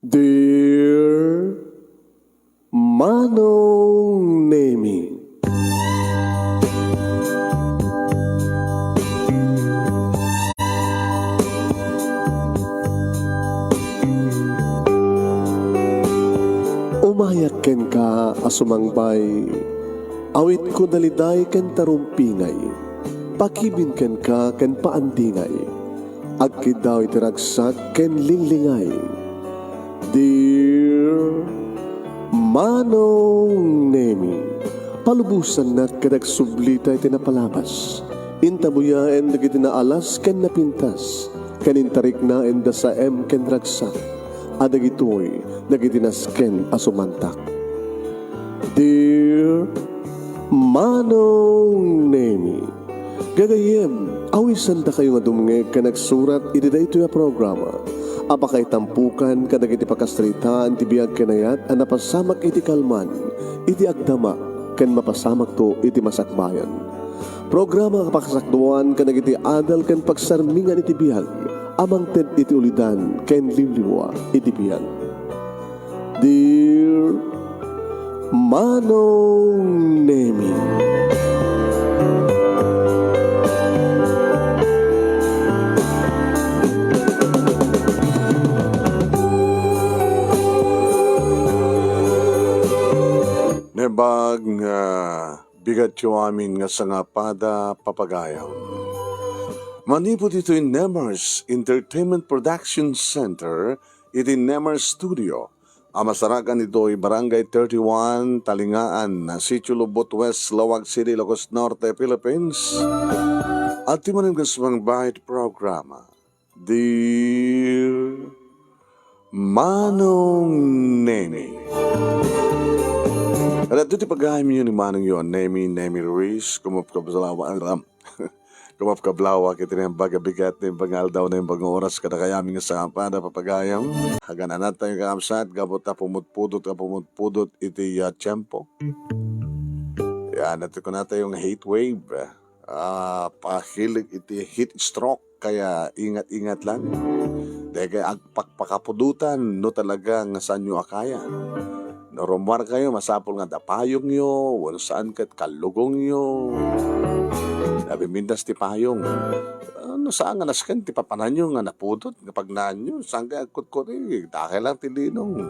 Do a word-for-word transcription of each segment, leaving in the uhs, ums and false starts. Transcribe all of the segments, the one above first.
Dear Manong Nemi. Umayak kenka a sumangbay, awitko daliday ken tarumpingay, pakibin kenka ken paandingay, agkiddaw iti ragsak ken linglingay. Dear Manong Nemi, palubosannak ket agsublita iti napalabas. Intabuyaen dagiti naalas ken napintas, ken intariknaen da saem ken ragsak, a dagitoy dagiti nasken a sumantak. Dear Manong Nemi, gagayyem, awisandakayo nga dumngeg ken agsurat iti daytoy a programa a pakaitampukan kadagiti pakasaritaan ti biag ken ayat a napasamak iti kalman, iti agdama, ken mapasamakto iti masakbayan. Programa a pakasakduan kadagiti adal ken pagsarmingan iti biag a mangted iti ulidan ken liwliwa iti biag. Dear Manong Nemi. Naimbag nga bigatyo amin nga sangapada, papagayam. Manipud ditoy Nemars Entertainment Production Center, iti Nemars Studio, a masarakan ditoy Barangay thirty-one, Talingaan, Sitio Lubot West, Laoag City, Ilocos Norte, Philippines. Adtoy manen nga sumangbay iti programa, Dear Manong Nemi. Adto ti pagayamyo ni Manongyo a Nemi, Nemi Ruiz, kumapkablawa, kumapkablawak iti naimbag a bigat, naimbag nga aldaw, naimbag nga oras, kadakayo amin nga sangapada, papagayam. Agan-anadtayo, kakabsat, gapu ta pumudpudot, a pumudpudot iti, ah, tiempo. Yan, iti kunatayo nga heat wave. Ah, pahilig iti heat stroke, kaya ingat-ingat lang. Dikay agpakpakapudotan no talaga nga saanyo a kaya. No rummuarkayo, masapul nga adda payongyo, wenno saan ket kallugongyo. Nabimindas ti payong. Ah, no saan nga nasken ti papananyo nga napudot, nga pagnaanyo, saankay agkutkuri, dakay lang ti linong.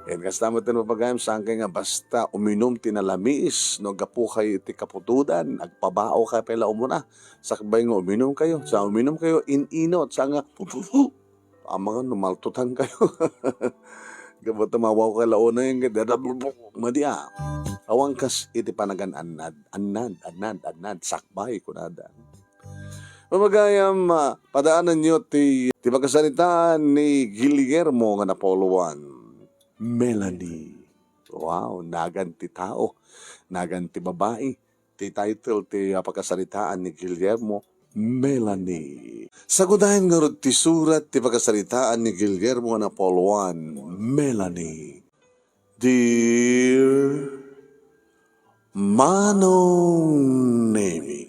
Ken kasta met ti papagayam, saankay nga basta uminum ti nalamiis no gapukayo iti kapudotan, agpabaokayo pay la umuna. Sakbay nga uminumkayo, sa uminumkayo, in-inut, sa nga, amangan no maltutankayo. Gapu ta mawaw kay launay, nga dada-, madi a. Awan kas iti panagan-annad, annad, annad, annad, sakbay, kunada. Mamagayam, ah, padaananyo ti, ti pakasaritaan ni Guillermo nga napauloan, Melanie. Wow, nagan ti tao, nagan ti babai. Ti title ti, ah, pakasaritaan ni Guillermo, Melanie. Sagudayen ngarud ti surat ti pakasaritaan ni Guillermo nga napauloan, Melanie. Dear Manong Nemi.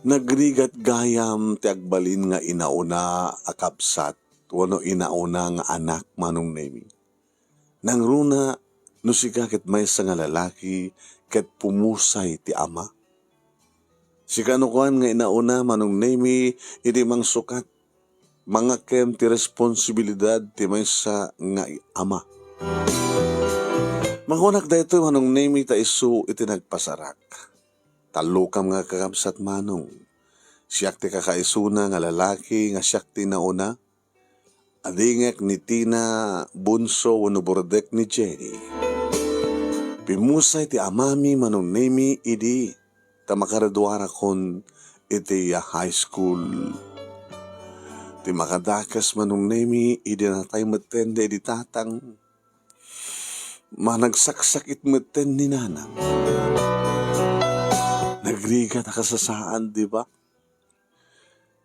Nagrigat gayam ti agbalin nga inauna a kabsat wenno inauna nga anak, Manong Nemi. Nangruna no sika ket maysa nga lalaki ket pumusay ti ama. Sika no kuan nga inauna, Manong Nemi, iti mangsukat, mangakkem ti responsibilidad ti maysa nga ama. Makunak daytoy, Manong Nemi, ta isu iti nagpasarak. Tallokam nga kakabsat, Manong. Siak ti kakaisuna nga lalaki nga siak ti nauna. Adingek ni Tina, Bunso, wenno burdek ni Jenny. Pimmusay ti amami, Manong Nemi, idi ta makaraduarakon iti high school. Ti makadakes, Manong Nemi, idi natay metten daydi tatang. Managsaksakit metten ni nanang. Nagrigat a kasasaan, di ba?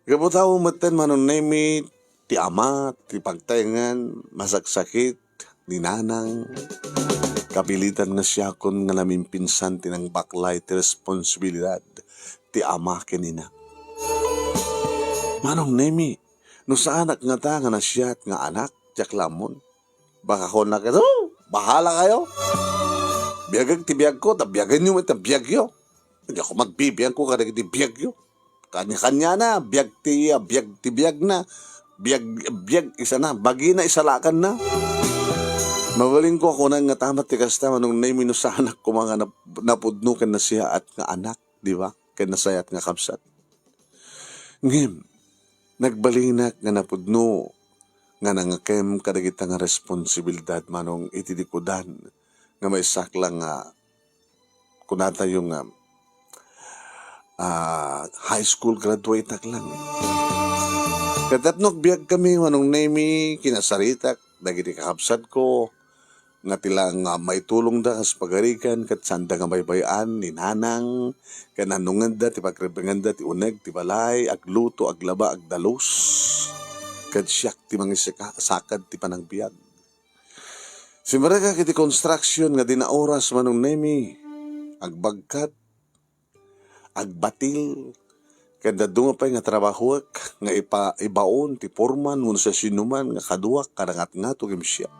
Gapu ta awan metten, Manong Nemi, ti ama, ti pagtaengan, masaksakit ni nanang. Kapilitan nga siakon nga namimpinsan ti nangbaklay ti responsibilidad ti ama ken ina. Manong Nemi, no saanak ngata nga nasiat nga anak, diak la ammon. Baka kunak, "Oh, bahala kayo. Biagek ti biagko, ta biagenyo met ti biagyo." Diak magbibiag ko kadagiti biagyo. Kanya-kanyana, biag ti, ah, biag ti biagna. Biag, biag isana, bagina isalakanna. Mabalinko a kunak nga ta met ti kasta, Manong Nemi, no saanak koma nga nap-, napudno ken nasiaat nga anak, di ba? Ken nasayaat nga kabsat. Ngem, nagbalinak nga napudno nga nangakem kadagita nga responsibilidad, Manong, iti dikudan nga maysakla nga kunatayo nga, ah, high school graduate-ak lang. Ket tapno agbiagkami, Manong Nemi, kinasaritak dagiti kakabsatko nga ti la nga maitulongda kas pagarigan ket saanda nga baybay-an ni nanang ken nanungenda ti pagrebengenda ti uneg ti balay, agluto, aglaba, agdalus. Ket siak ti mangisika-, sakad ti panagbiag. Simrekak iti construction nga dina oras, Manong Nemi. Agbagkat, agbatil, ken dadduma pay nga trabahoek nga ipa-, ibaon ti foreman wenno siasinoman nga kaduak nga nangatngato ken siak.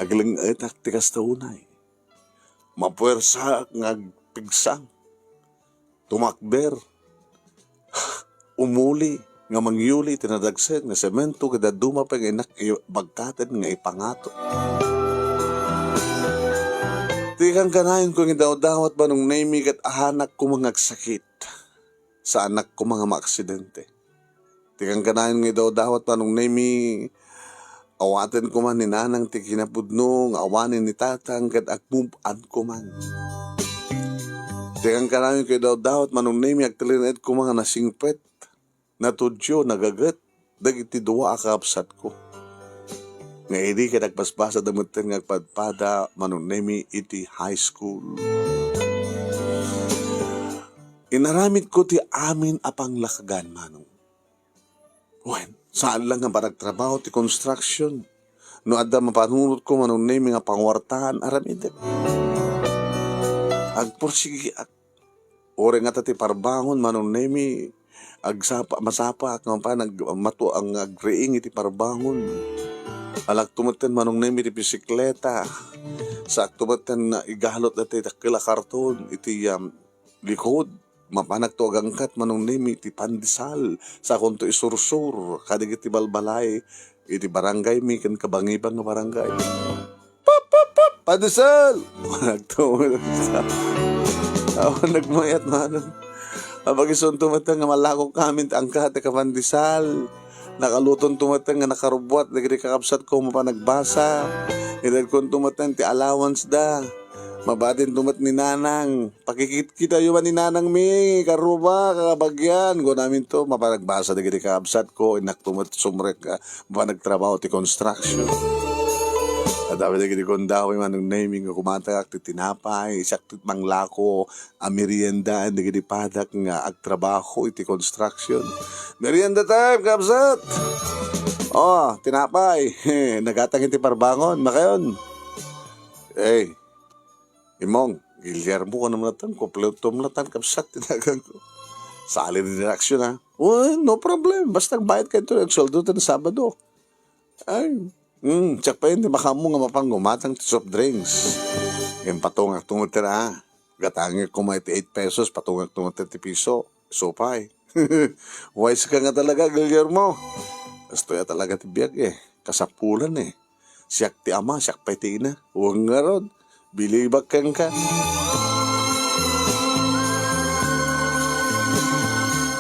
Agleng-etak ti kasta unay. Mapuersaak nga agpigsa, tumakder, umuli nga mangyuli iti nadagsen nga semento ket dadduma pay nga innak i-, bagkaten nga ipangato. Ti kankanayon ko nga idawdawat, Manong Nemi, ket ahanak koma nga agsakit. Saanak koma nga maaksidente. Ti kankanayon nga idawdawat, Manong Nemi, awaten koma ni nanang ti kinapudno nga awanen ni tatang ket agmub-an koma. Ti kankanayon nga idawdawat, Manong Nemi, agtalinaed koma nga nasingpet, natudio, nagaget dagiti dua a kakabsatko. Nga idi ket agbasbasada metten nga agpadpada, Manong Nemi, iti high school. Inaramidko ti amin a panglakagan, Manong. Wen, saan lang nga panagtrabaho ti construction. No adda mapanunotko, Manong Nemi, nga panguartaan, aramidek. Agpursigiak. Uray ngata ti parbangon, Manong Nemi, agsapa, masapaak nga mapan ag-, mato-, nga agriing iti parbangon. Alakto metten, Manong Nemi, ti bisikleta. Saakto metten nga igalot daytoy dakkel a karton iti, um, likod. Mapanakto agangkat, Manong Nemi, ti pandesal. Sakonto isursur kadagiti balbalay iti barangaymi ken kabangibang nga barangay. "Pap, pap, pap! Pandesal!" Nagtulo. Awan nagmayat, Manong. Apagisunto met nga malako kami ti angka ti kapandesal. Nakalutonto met nga nakarubbuat dagiti kakabsatko mapan agbasa. Inedkonto met ti allowance da. Mabatinto met ni Nanang. "Pakikitkitayo man ni Nanangmi, karuba, kabagian," kunaminto. Mapan agbasa dagiti kakabsatko. Innakto met sumrek, ah, mapan agtrabaho ti construction. Adda dagiti kundawi, Manong Nemi, nga kumatagak ti tinapay, siak ti manglako a meriendaan dagiti padak nga agtrabaho iti construction. "Merienda time, kabsat! Oh, tinapay! Nagatang iti parbangon, makayon!" "Ey, Imong, Guillermo, kunam latta, kumpletom latta, kabsat," ti naganko. Sali ni Raksyon, ha? "Oh, no problem. Basta agbayad kayo, agsueldo ta Sabado." Ay, mm, siak pay ti makaammo nga mapan gumatang ti soft drinks. Ngem patungakto met, ah. Gatangek koma iti eight pesos, patungakto met ti piso. Supay. Wise ka nga talaga, Guillermo. Kastoy a talaga ti biag, eh. Kasapulan, eh. Siak ti ama, siak pay ti ina. Wen ngarud, bilibak kenka.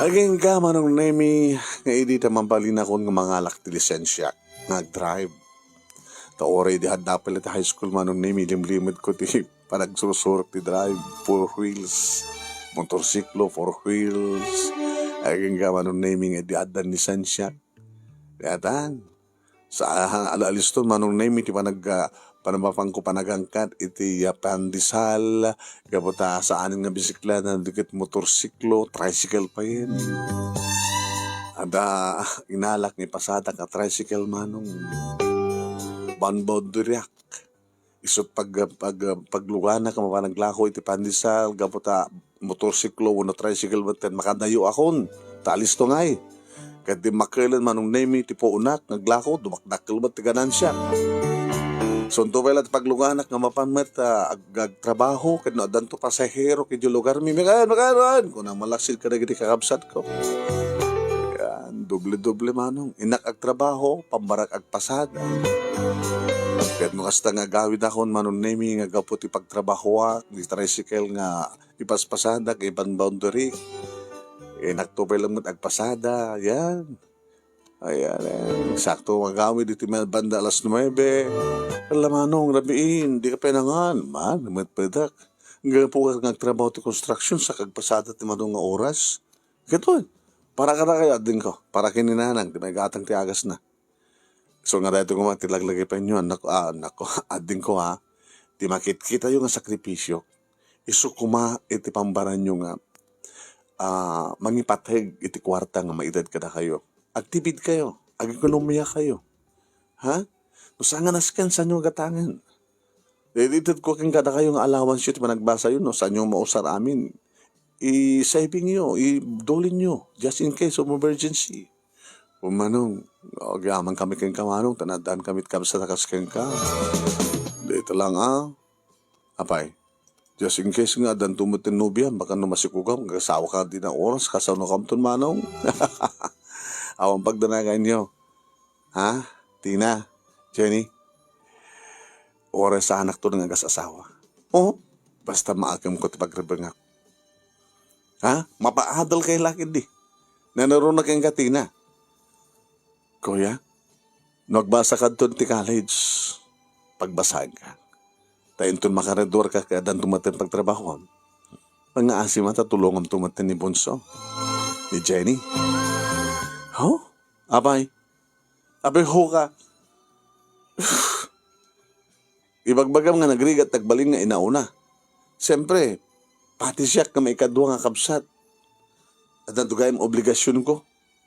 Agingga, Manong Nemi, nga idi ta mabalinakon nga mangalak ti lisensiak nga agdrive. Ta uray idi adda pay la ti high school, Manong Nemi, limlimedko ti panagsursurok ti drive, four wheels, motorsiklo, four wheels. Agingga, Manong Nemi, nga idi adda lisensiak. Daytan, sa, ala-aliston, Manong Nemi, ti panag-, ah, panamapangko panagangkat iti, ah, pandesal, gapu ta saanen nga bisikleta, no di ket motorsiklo, tricycle payen. Adda inalak nga ipasadak a tricycle, Manong. Banbaw diriak. Isut' pag-, pag-, pagluganak a mapan aglako iti pandesal gapu ta motorsiklo wenno tricycle met ket makadayoakon ta alisto ngay. Ket dimmakkelen Manong Nemi ti puonak nga aglako, dumakdakkel met ti ganansiak. Isunto pay la ti pagluganak nga mapan met, ah, ag-, agtrabaho ket no addanto pasahero ket idiay lugarmi, "Mikaen, mikaen, mikaen," kunak malaksid kadagiti kakabsatko. Yan, doble-doble, Manong. Innak agtrabaho, pambarak agpasada. Ket no kasta nga agawidakon, Manong Nemi, nga gapu ti pagtrabahoak, di tricycle nga ipaspasadak, ipan boundary. Innak to pay lang met agpasada, yan. Ayan, eh, sakto agawid iti ma-, banda alas nuebe. Ala, Manong, rabiin, di ka pay nangan. Man, met pedak. Gapu nga agtrabaho ti construction, sa kagpasada ti madu nga oras. Kito, para kadakayo, adingko. Para ken ni Nanang, ti maigatang ti agasna. So nga daytoy koma ti laglagipenyo, annak, ah, annak ko, adingko, ha. Ti makitkitayo nga sakripisio, isu koma iti pambaranyo nga, ah, mangipateg iti kuarta nga maited kadakayo. Agtipidkayo, agekonomiakayo. Ha? No saan nga nasken, saanyo gatangen. Daytoy itedko ken kadakayo nga allowanceyo ti panagbasayo, no saanyo mausar amin. I-savingyo, idulinyo, just in case of emergency. O Manong, agyamankami kenka, Manong, ta naaddaankami ti kabsat a kas kenka. Dayta lang, ah. Apay, just in case nga addanto met ti nobia, baka no masikogam, agasawaka dina oras, kasano kamton, Manong? Awan pagdanagayenyo. Ha? Tina? Jenny? Oras anakto nga agas-asawa. Oh, basta maakemko ti pagrebengak. Ha? Mapaadal kay lakid di. Nanaruna kenka, Tina. Kuya, no agbasakadton ti college, pagbasaenka. Ta inton makagraduarka ket addanto met ti pagtrabahoam, pangngaasimak ta tulongamto met ni Bunso, ni Jenny. Ho? Apay? Apay, ho ka? Ibagbagam nga nagrigat ti agbalin nga inauna. Siempre, pati siak nga maikadua nga kabsat. Addanto gayam obligasionko.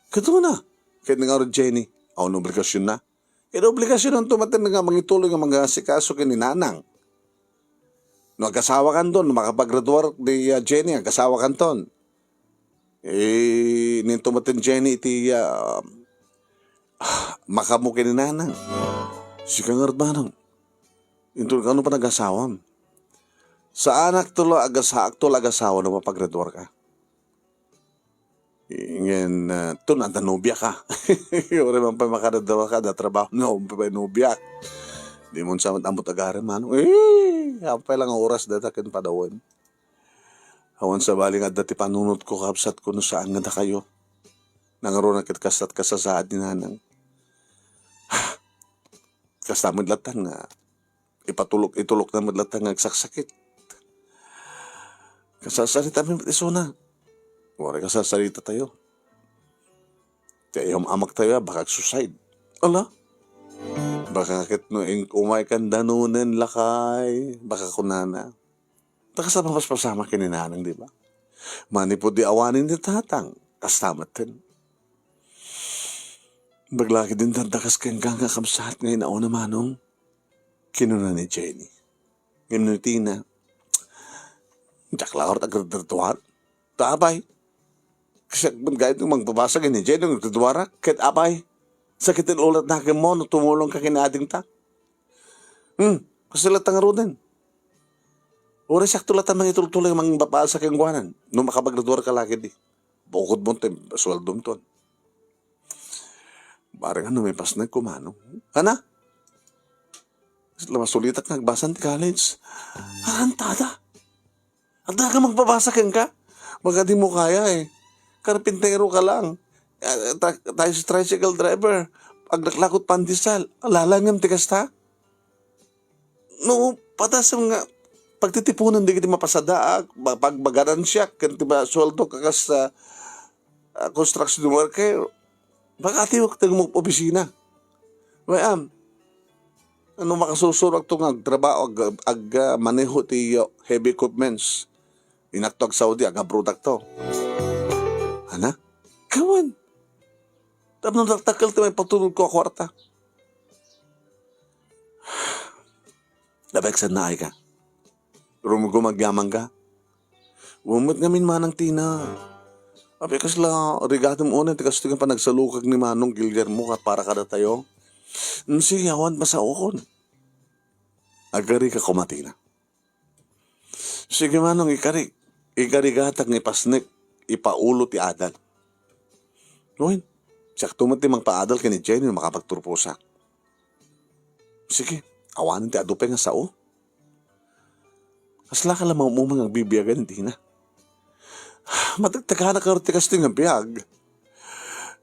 Kaduana. Ket ni ngarud Jenny, awan obligasionna. Ket obligasionanto met nga mangituloy nga mangasikaso ken ni Nanang. No agasawakanton, no makapagraduar ni, ah, Jenny, agasawakanton. Eh, ninto met ni Jenny iti, ah, makaammo ken ni Nanang. Sika ngarud, Manong. Inton kano panagasawam. Saanakto la agas-, saakto la agasawa no mapagraduarka. Ngem, ah, ton adda nobiaka. Uray man pay makagraduarka, adda trabaho, no, pay nobiak. Di mo sa ammot agarem, Manong. Eh, apay lang nga oras dayta ken padawen. Awan sabali nga adda ti panunotko, kabsatko, no saan nga dakayo. Nangruna ket kasta ti kasasaad ni Nanang. Kasta met latta nga ipatulok, itulokna met latta nga agsaksakit. Kasarsarita mi met isuna. Uray kasarsarita tayo. Ti ayam-amak tayo, ah, baka agsuicide. Ala? Baka ket no ing-, umay kan danunen, lakay, baka kunana. Ta kasta mapaspasamak ken ni Nanang, di ba? Manipud di awanen ni Tatang, kasta metten. Baglaki din dardakas kenka nga kabsat nga inauna, Manong, kinuna ni Jenny. Ngem ni Tina, diak la ngarud agdardarduar. Ta apay, kasiak met gayam ti magbabasa ken ni Jenny nga agdarduarak. Ket apay, sakit ti ulo ti nakemmo no tumulongka ken ni adingta. Hmm, kasta latta ngaruden. Uray siakto latta mangitultuloy, mangbabasa kenkuana. No makapagraduarka la ketdi, bukodmo ti sueldom ton. Bareng no maipasenko, Manong. Kana? Kasta la masulitak nga agbasa ti college. Arantada. Adda ka magbabasa kenka? Baka di mo kaya eh. Karpintero ka lang. Ah, tra-, tri-, tricycle driver. Aglaklako ti pandesal. Lalangem ti kasta? No, patas nga pagtitipunen dagiti mapasadaak, ba-, pag-, baganansiak, ken ti ba-, sueldo ka kas, ah, ah, construction worker, baka atiwak ti mo opisina. Wen, ano, makasursurakto nga agtrabaho, ag-, ag-, ah, maneho ti, ah, heavy equipments. Inakto ag-Saudi, ag-abroad akto. Ana? Kawan. Tapno dakdakkel ti maipatulodko a kuarta. Napeksannaay ka. Rumgum agyaman ka. Wen met ngamin, Manang Tina. Apay kasla rigatem unay ti kastoy nga panagsalukag ni Manong Guillermo kat para kadatayo? Mm, sige, awan pasaokon. Agkarika koma, Tina. Sige, Manong, ikari. Ikarigatak nga ipasnek, ipaulo ti adal. Wen, siakto met ti mangpaadal ken ni Jenny no makapagturposak. Sige, awanen ti adu pay nga sao. Kasla ka la maumumang agbibiagan, Tina? Matagtagana karo ti kastoy nga biag.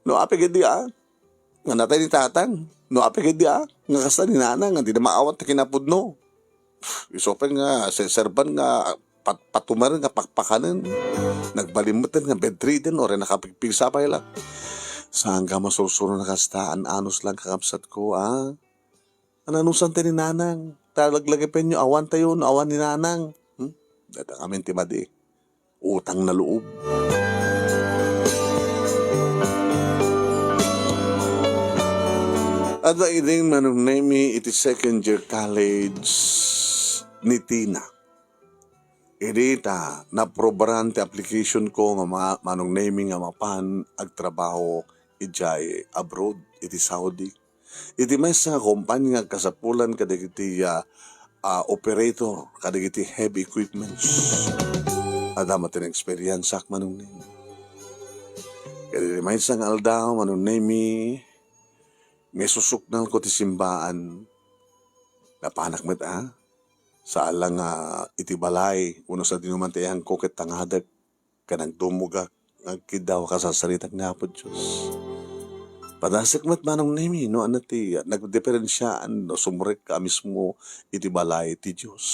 No apay ketdi a, nga natay ni Tatang. No apay ketdi a, nga kasta ni Nanang, nga dina maawat ti kinapudno. Isu pay nga serserban nga pat-, patumaren nga pakpakanen. Nagbalimeten nga bedridden, uray nakapigpigsa pay la. Saan ka masursuro na kasta, an-anus lang, kakabsatko, a? An-anusan ti ni Nanang. Talaglagipenyo, awan tayo no awan ni Nanang. Hmm? Data kami ti madi. Utang na loob. Adda idin Manong Nemi iti second year college ni Tina. Idi ta naprobaran ti application ko nga ma-, Manong Nemi, nga mapan agtrabaho idiay abroad, iti Saudi. Iti maysa nga kumpanya nga agkasapulan kadagiti, ah, ah, operator kadagiti heavy equipments. Adda met ti naeksperiensiak, Manong Nemi. Kadagiti maysa nga aldaw, Manong Nemi, nga isusuknalko ti simbaan. Napanak met, a? Saan la nga iti balay, wenno sadino man ti ayanko ket tangadek. Ken agdumogak nga agkiddaw a kasasaritak ni Apo Dios. Padasek met, Manong Nemi, no ania ti nagdiferensiaan no sumrekka a mismo iti balay ti Dios.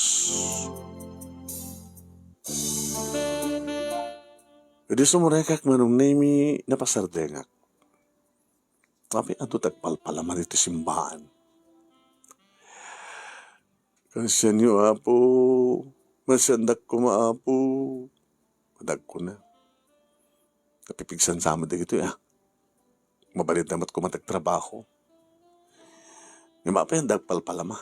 Idi sumrekak, Manong Nemi, napasardengak. Apay adu ti agpalpalama iti simbaan? Kasianyo, Apo. Masiandak koma, Apo. Adagko na. Napipigsan sa amin dagitoy, a. Mabalin na met koma ti agtrabaho. Ngem apay adu ti agpalpalama?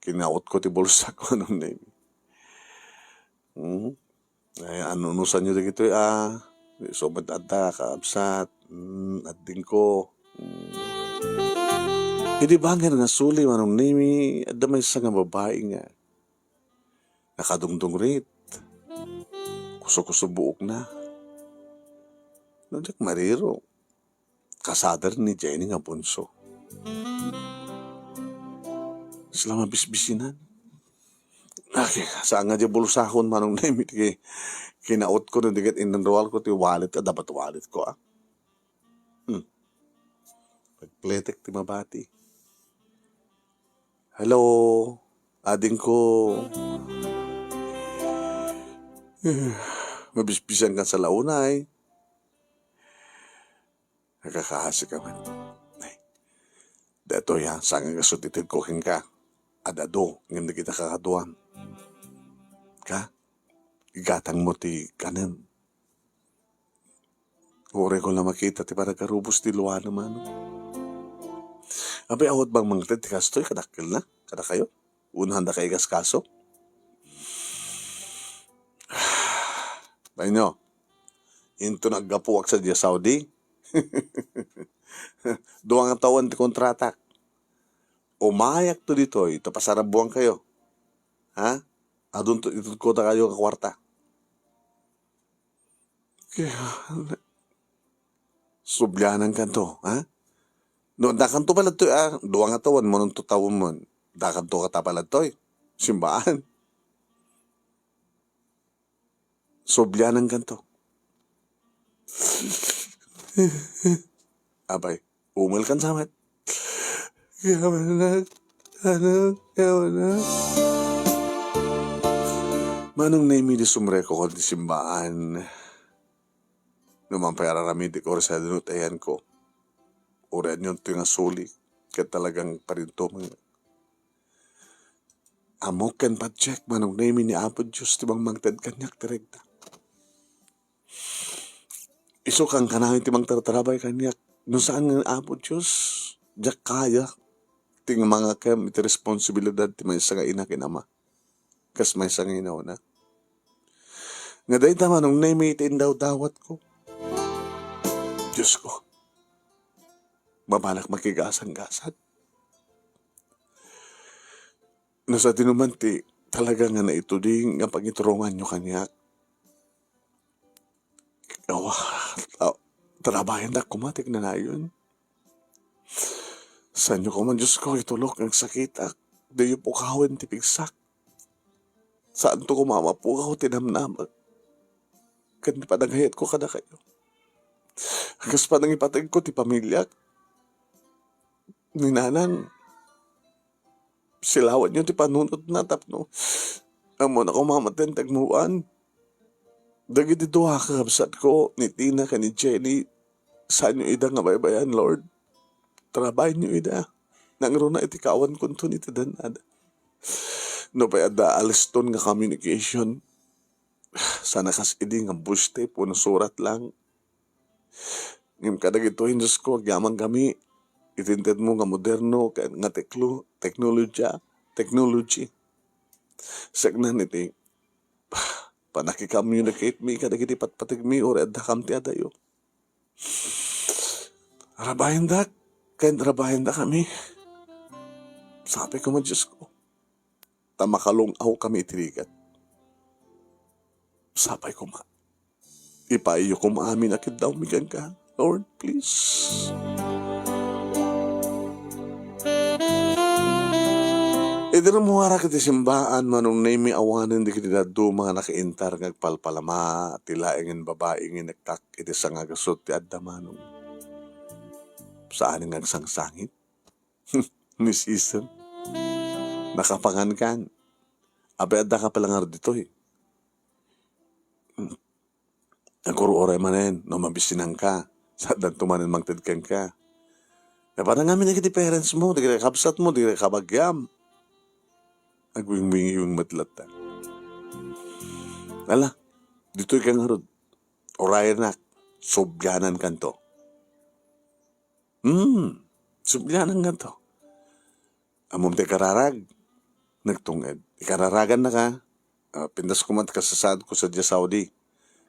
Kinautko ti bulsak, Manong Nemi. Hmm? Ay, an-unusanyo dagitoy, a. Isu met adda, kakabsat. Hmm, addingko. Hmm. Idi bangir nga suli, Manong Nemi, adda maysa nga babai nga nakadungdungrit. Kuso-kuso buokna. No diak mariro, kasadar ni Jenny nga bunso. Sila mabisbisinan. Ay, saan nga di bulsakon, Manong Nemi, ti kinautko no di ket inrualko ti wallet, a, dapat walletko, a. Hmm. Nagpletek ti mabati. Hello, adingko. Mabisbisan ka sa launay. Nakakaasi ka man. Ay, datoy, a, saan nga gasu ti itedko kenka? Ad-adu, ngem dagita kakaduam. Ka, igatangmo ti kanem. Uray ko la makita ti panagkarubos ti luana, Manong. Apay, awan bang mangted ti kastoy kadakkelna, kadakayo? Wenno haanda ka ikaskaso? Baynyo, inton aggapuak sadiay Saudi, dua nga tawen ti kontratak. Umayakto ditoy, ta pasarabuankayo. Ha? Adunto itedko dakayo nga kuarta. Kaya, sublianankanto, ha? No, dakanto pala ditoy, a, dua nga tawen, manunto tawen man. Dakanto kata pala ditoy. Simbaan. Sublianankanto. Apay, umelkan sa met. Yaman na, ano, yaman na. Manong Nemi, idi sumreko kon ti simbaan. No man pay ar-aramidek uray sadino ti ayanko. Uray anianto nga suli, ket talagang parintumeng. Ammok ken patiek, Manong Nemi, ni Apo Dios ti mangmangted kaniak ti regta. Isu kankanayon ti mangtartarabay kaniak. No saan nga ni Apo Dios, diak kaya. ti mangakem iti responsibilidad ti maysa nga ina ken ama, kas maysa nga inauna. Nga dayta, Manong Nemi, ti indawdawatko. Diosko, mapanak makigasanggasat. No sadino man ti talaga nga naituding nga pangituronganyo kaniak, awa, ta-, tarabayandak koma ti agnanayon. Saanyo koma, Diosko, itulok nga agsakitak. Diyo pukawen ti pigsak. Saanto koma a mapukaw ti namnamak ken ti panagayatko kadakayo. Kas panangipategko ti pamiliak, ni Nanang, silawanyo ti panunotna tapno ammona koma met ti agmuan. Dagiti dua a kakabsatko, ni Tina ken ni Jenny, saanyo ida nga baybay-an, Lord. Tarabayanyo ida. Nangruna iti kawankonton iti dannada. No pay adda a liston nga communication, sana kas idi nga buste wenno surat lang. Ngem kadagitoy, Diosko, agyamankami iti intedmo nga moderno ken nga teklo-, teknolohiya, technology. Saknaan iti panaki-communicate mi kadagiti patpategmi uray addakam ti adayo. Rabayendak ken rabayendakami. Sapay koma, Diosko, ta makalung-awkami iti rigat. Sapay koma, ipaayyo koma amin a kiddawmi kenka, Lord, please. Idi rummuarak iti simbaan, Manong Nemi, awanen dagiti dadduma nga nakaintar nga agpalpalama ti laengen babai nga inektak iti sangagasut ti adda, Manong. Saanen nga agsangsangit. Ni Sisem, nakapangankan. Apay addaka pay la ngarud ditoy? Agur-uray manen no mabisinanka, saanto manen mangted kenka. Napanan ngamin dagiti parents mo, dagiti kabsat mo, dagiti kabagiam. Agwingwingiwing met latta. Ala, ditoy ka ngarud. Urayennak, sublianankanto. Hmm, sublianankanto. Ammom ti ikararag? Nagtunged. Ikararagannaka. Ah, pintas koma ti kasasaadko sadiay Saudi.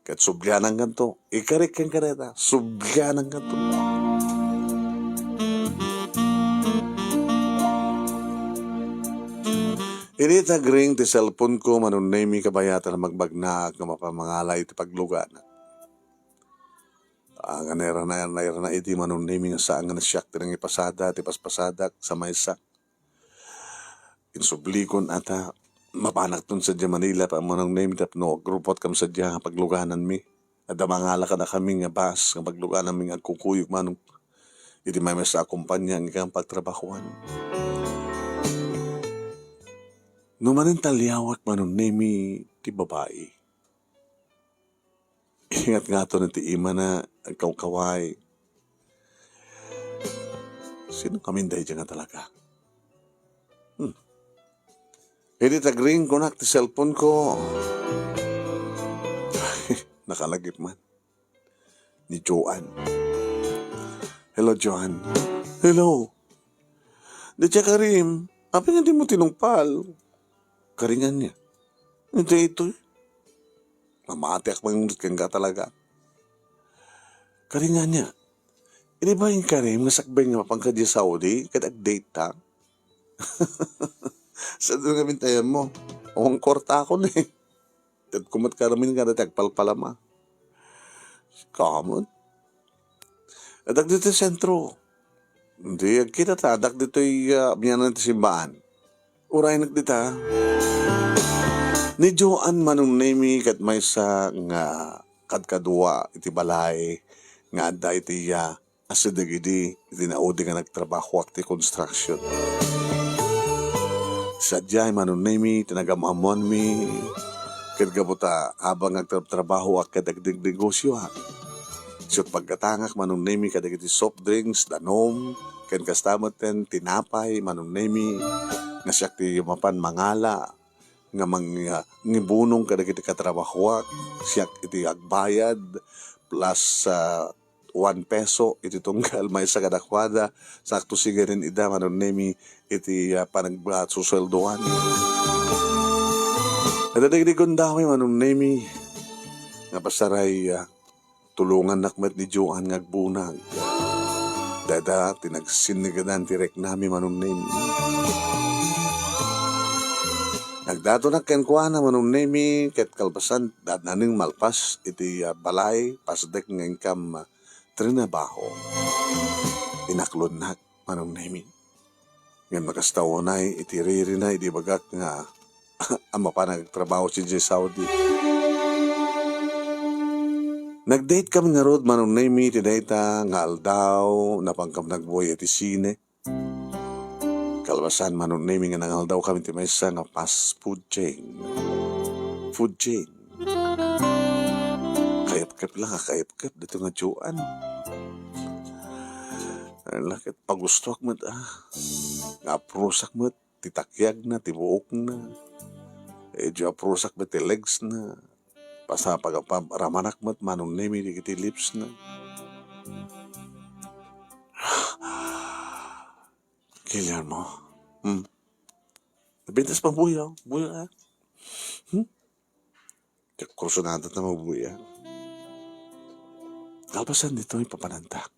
Ket sublianankanto. Ikarik kenka dayta. Sublianankanto. Idi nagring ti cellphone ko, Manong Nemi, kabayatan a magbagnaak nga mapan mangala iti pagluganak. Ah, nga nairana-, nairana idi, Manong Nemi, nga saan nga siak ti nangipasada ti paspasadak sa maysa. Insublikon a ta mapanakton sadiay Manila, Manong Nemi, tapno agrupotkam sadiay nga paglugananmi. Adda mangala kadakami nga bus nga paglugananmi nga agkukuyog manong iti maymaysa a kompania nga ikam pagtrabahoan. No manen ta liawak, Manong Nemi, ti babai. Ingat nga to ti imana, agkawkaway. Sino kami daydiay nga talaga? Hmm. Idi nagring, kunak ti cellphone ko. Nakalagip man. Ni Joan. Hello, Joan. Hello. Dayta Karim, apay nga dimo tinungpal? Karingan niya. Daytoy. Mamatiak man ngarud kenka talaga. Karingan niya. Idi ba in Karim nga sakbay nga mapan ka diay Saudi, ket agdate ta? Saan nga bintayan mo? Awan kwarta ko ni. Ket kumat karamin nga dati agpalpalama. Kamot. Adak ditoy sentro. Di agkita ta, adak ditoy, ah, amianan ti simbaan. Uraynak dita. Ni Joan, Manong Nemi, ket maysa nga kadkadua iti balay nga adda iti iya asideg idi iti naudi nga nagtrabahoak ti construction. Sadiay, Manong Nemi, ti nagam-ammoanmi ket gapu ta habang agtrabtrabahoak ket agnegnegosio, ha. Siak paggatangak, Manong Nemi, kadagiti soft drinks, danum, ken kasta metten tinapay, Manong Nemi, nga siak ti mapan mangala nga mang-, nga ngibunong kadagiti katrabahoak, siak iti agbayad, plus, ah, one peso iti tunggal maysa kadakuada, sakto sigarin ida, Manong Nemi, iti, ah, panagsusueldoan. Adda dagiti gundaway, Manong Nemi, nga pasaray, ah, tulongannak met ni Joan nga agbunag. Dayta ti nagsinnigadan ti riknami, Manong Nemi. Nagdatonak kenkuana, Manong Nemi, ket kalpasan, adda ni malpas iti, ah, balay, pasdek nga inkam, ah, trinabaho. Inaklonnak, Manong Nemi. Ngem nakasta unay iti ririna idi ibagak nga a mapan agtrabaho sadiay Saudi. Nag-date kami ngarud, Manong Nemi, iti dayta nga aldaw, napan kami nagbuya iti sine. Kalpasan, Manong Nemi, nga nangaldaw kami ti maysa nga fast food chain. Food chain. Kayepkep lang, ah, kayepkep dito nga Joan. Ala, ket pagustoak met, ah. Nga aprusak met ti takyagna, ti buokna. Medyo aprusak met ti legsna. Pasa-, paga-, pa-, ramanak met, Manong Nemi, dagiti lipsna. Guillermo. Hmm. Nabintas pa buya, buya, ah. Hmm? Ti kursunada ta mabuya. Kalpasan ditoy, papanantak.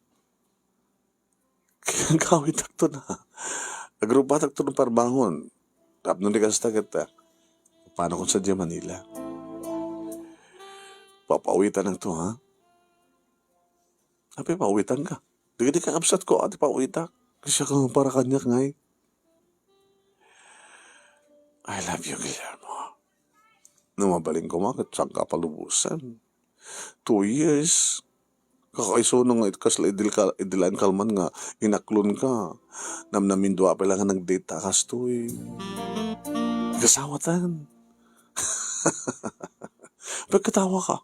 Kaya gawitakto na. Agrubatakto na parbangon. Tapno di kasta ket, ah, paano kung sadya Manila? Papaawitanakto, ha? Apay, paawitanka? Dagiti kakabsatko, adi, paawitak. Kasi ka para kaniak ngay. I love you, Guillermo. No mabalin koma, ket saan ka palubosan? Two years. Kakaisuna nga it-, kasla idil ka, idil ang kalman nga inaklon ka. Namnamin dua pa lang nga nag-date ta kastoy. Kasawatan. Pagkatawa ka.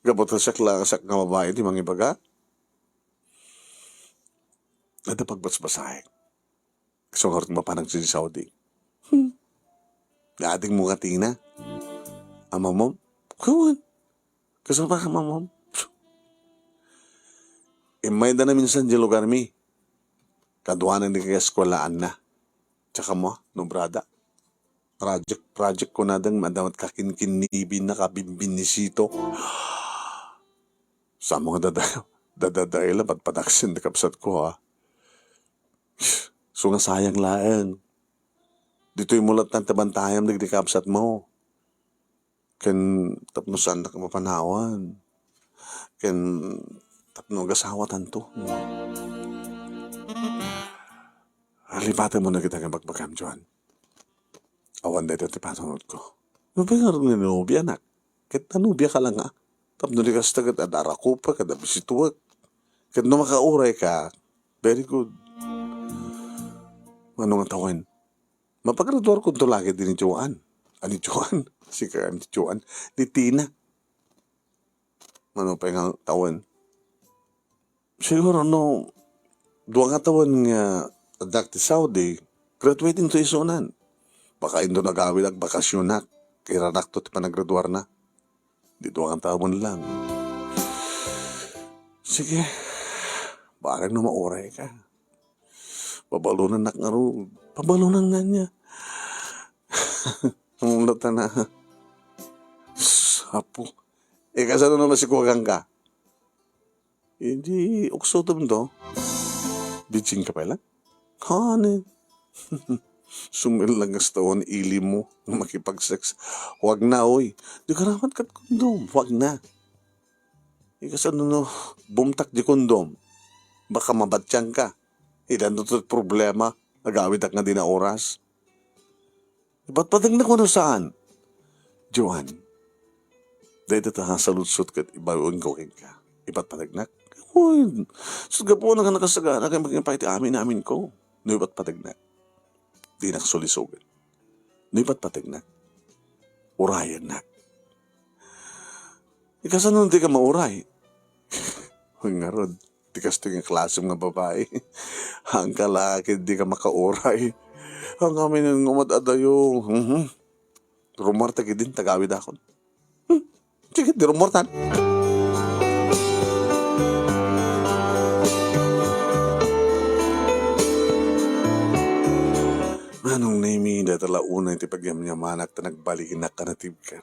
Gapu ta siak la, siak nga babae ti mangibaga. Adda pagbatsbasaek. Kasu ngarud mapanag sadiay Saudi. Hmm. Adingmo nga Tina. Amamom? Kuwan. Kasu pa amamom? Immayda na minsan di lugar mi. Kaduanan di kay eskwelaanna. Tsaka mo, nubrada. Project, project ko na deng madawat kakinkinibin na kabinbinisito. Sa mga dada-, dadadaela, padpadaksin di kabsat ko, ha. So nga sayang laeng. Ditoy mo latta ti bantayam dagiti kabsat mo. Ken tapno saannak mapanawan. Ken tapno agasawatanto. Alipaten mo na kita nga bagbagam, Joan. Awan dayta ti panunotko. Nobia ngarud nga nobia, anak. Ket nanobia ka la nga. Tapno di kasta ket adda rakupek, adda bisituek. Ket no makauray ka, very good. Mano nga tawen? Mapagraduarkonto la ket ni Joan. Ani Joan? Sika ni Joan. Ni Tina. Mano pay nga tawen? Siguro no dua nga tawen nga addak ti Saudi, graduating to isunan. Baka indo nagawid agbakasionak, iranakto ti panagraduarna. Di dua nga tawen lang. Sige, bareng no mauray ka. Pabalonannak ngarud. Pabalonanna niya. Ang ulo ta na. Sapo. Eh, kasano naman si Kuwagang ka? Hindi, uksutom to. Bijing ka pala? Honey. Sumil lang nga stawan ili mo nga makipag-sex. Wag na, oy. Di ka ramat kat kondom. Wag na. Ikasano no, bumtak di kondom. Baka mabatyang ka. Ilan to problema. Agawidak nga di na oras. Ipatpateg na kuno saan? Joan, dayta ta saludsod ket ibaon ko kenka. Ipatpategnak? Uy, sus, gapu na nga nakasagana ken makimpay ti amin-amin ko. No ipatpategnak, dinak sulisogen. No ipatpategnak, urayennak. Ikasano ti ka mauray? Uy, ngarud, ti kastoy nga klasem nga babae. Hangka la ket di ka makauray. Ang amin nga umat adayo. Mhm. Rumor ta gidin, tagawid akon. Hmm. Sige, di rumor tan. Nemi, dayta la unay ti pagyamyamanak ta nagbalinak a natibker.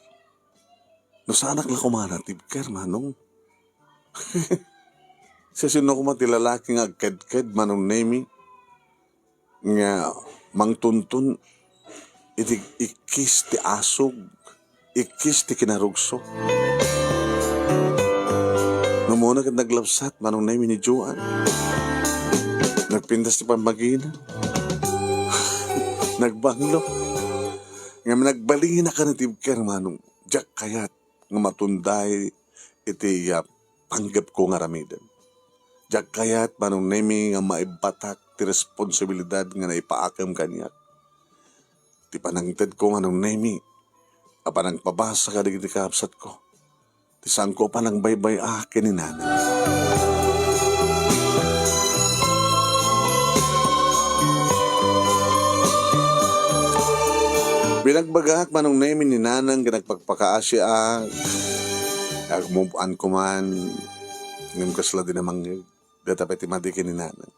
No saanak la koma natibker, Manong? Sasino koma ti lalaki nga agkedked, Manong Nemi, nga mangtuntun iti ikkis ti asug, ikkis ti kinarugso? No umuna ket naglabsat, Manong Nemi, ni Joan. Nagpintas ti pammagina. Nagbanglo. Ngem nagbalinak a natibker, Manong. Diak kayat nga matunday iti, ah, panggepko nga aramiden. Diak kayat, Manong Nemi, nga maibbatak ti responsibilidad nga naipaakem kaniak. Ti panangtedko, Manong Nemi, a panangpabasa kadagiti kakabsatko, ti saanko a panangbaybay-a ken ni Nanang. Binagbagak, Manong Nemi, ni Nanang ken nagpakpakaasiak. Agmove on ko man, ngem kasla di namangngeg. Dayta pay ti madi ken ni Nanang.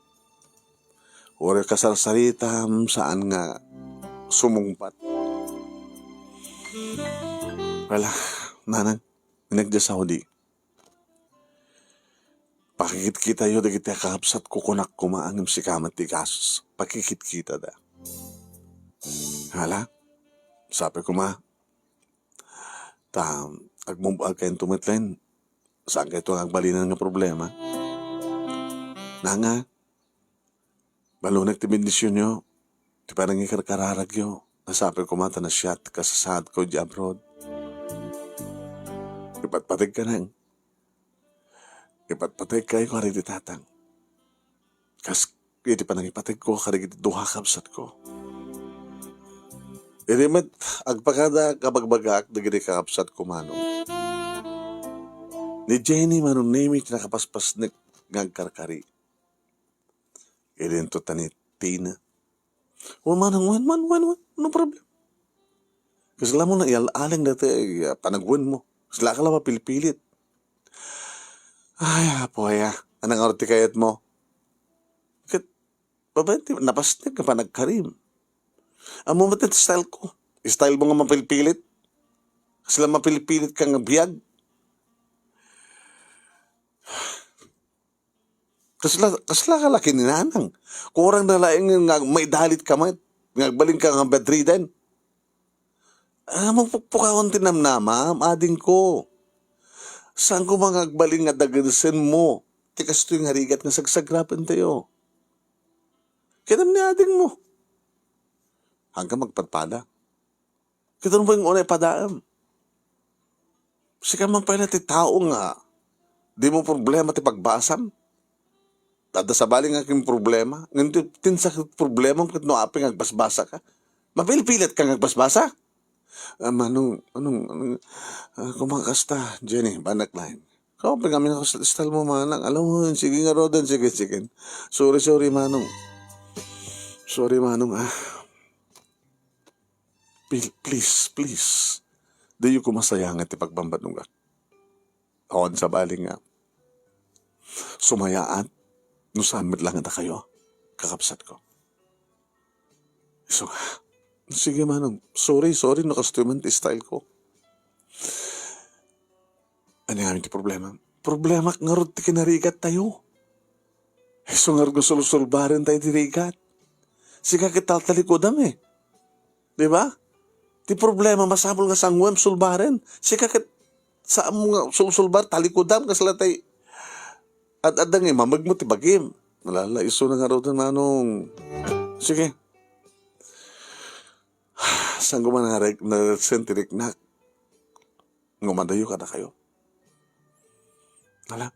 Uray kasarsaritam, saan nga sumungbat. Wala, Nanang, inek dia Saudi. Pakikitkitayo dagiti kakabsatko, kunak koma, ngem sika met ti gastos. Pakikitkitada. Hala, sapay koma. Ta, agmove on kayo met laeng. Saankayto nga agbalinan nga problema. Nanga, balunek ti bendisionyo, ti panangikarkararagyo, nga sapay koma ta nasiat ti kasasaadko idiay abroad. Ipatpategka nang. Ipatpategkayo kadagiti tatang. Kas iti panangipategko kadagiti duha a kabsatko. Idi met agpakada, kabagbagaak dagiti kakabsatko, Manong. Ni Jenny, Manong Nemi, ti nakapaspasnek nga agkarkari. Idinto ta ni Tina. Wen, Manong, wen, wen, wen, wen. No problem. Kasla mo naial-aling daytoy, ah, panagwenmo. Kaslaka la mapilpilit. Ay, Apo, aya. Ania ngarud ti kayatmo? Ket, babaen ti napasnek nga panagkarim. Ammom met ti style ko. Style mo nga mapilpilit. Kasla mapilpilit ka nga biag. Kasla, kasla ka laki ni Nanang. Kurang na laeng nga maidalit ka met, nga agbalin ka nga bedridden. Ah, mapukpukawan ti namnamam, adingko. Saan ko nga agbalin nga dagensenmo ti kastoy nga rigat nga sagsagrapentayo? Ket ni adingmo. Hanggang magpadpada. Ket no pay nga unay padaem. Sika man pay la ti tao nga dimo problema ti pagbasam. Adda sabali nga kin problema. Ngem ti, ti insakit problemam ket no apay nga agbasbasa ka. Mapilpilit ka nga agbasbasa? Ah, Manong, Manong, Manong, ah, kumakasta, Jenny, banak lain. Kaupay kami na style mo, Manang. Alam mo, sige nga, Rodan, sige, sige. Sorry, sorry, Manong. Sorry, Manong, ah. Pil-, please, please. Diyo ko masayangan ti pagbambanogak. Awan sabali nga sumayaat no saan met lang dakayo, kakabsatko. Isu nga, sige, Manong. Sorry, sorry no kastoy man ti style ko. Ania ngamin ti problema? Problemak ngarud ti kinarigattayo. Isu ngarud nga sulsulbarentayo ti rigat. Sika ket taltalikudam, eh. Di ba? Ti problema, masapul nga sanguem sulbaren. Sika ket saanmo nga sulsulbar, talikudam, kasla tay ad-adda nga imamegmo ti bagim. Nalala, isu na ngaruden, Manong. Sige. Saan ko man nareg-, naresen ti riknak? Nga umadayo kadakayo. Hala.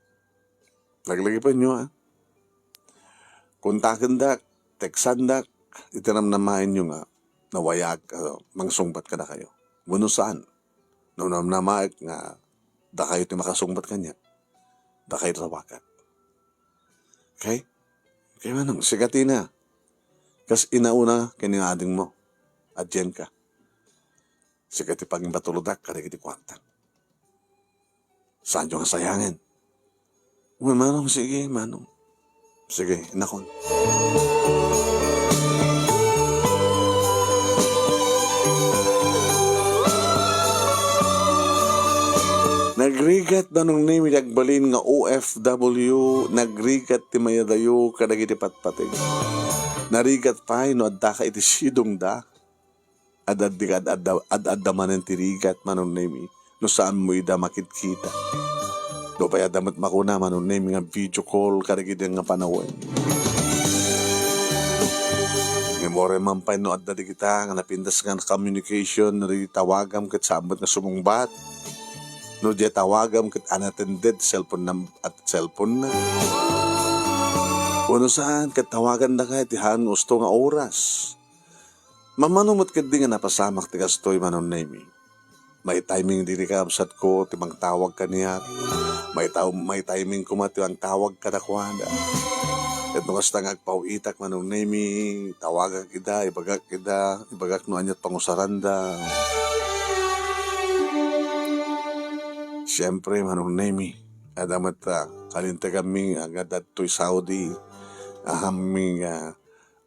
Laglagipenyo, ah. Kontakendak, teksandak, iti namnamaenyo nga nawayaak, ah, mangsungbat kadakayo. Wenno saan, no namnamaek nga dakayo ti makasungbat kaniak, dakayo tawagak. Okay? Okay, Manong, sika Tina. Kas inauna ken ni adingmo, adianka. Sika ti pangibatulodak kadagiti kuarta. Saanyo nga sayangen. Wen, Manong, sige, Manong. Sige, inakon. Nagrigat, Manong Nemi, ti agbalin nga O F W, nagrigat ti mayadayo kadagiti patpateg. Narigat pay no addaka iti sidongda. Ad-addi-, ad-adda-, ad-adda manen ti rigat, Manong Nemi, no saanmo ida makitkita. Nupay adda met makuna, Manong Nemi, nga video call kadagidi nga panawen. Ngem uray man pay no adda dagita nga napintas nga communication, no di tawagam ket saan met nga sumungbat. No di tawagam ket unattended cellphone num-, at cellphone na. Wenno saan, ket tawagandaka iti haan nga usto nga oras. Mammano met ketdi nga napasamak ti kastoy, Manong Nemi. Maitiming diri kakabsatko ti mangtawag kaniak. Maitaw-, maitiming koma ti mangtawag kadakuada. Ket no kasta nga agpaw-itak, Manong Nemi, tawagak ida, ibagak ida, ibagak no aniat pangusaranda. Siempre, Manong Nemi, adda met, ah, kalinteganmi nga adda ditoy Saudi. Ahammi nga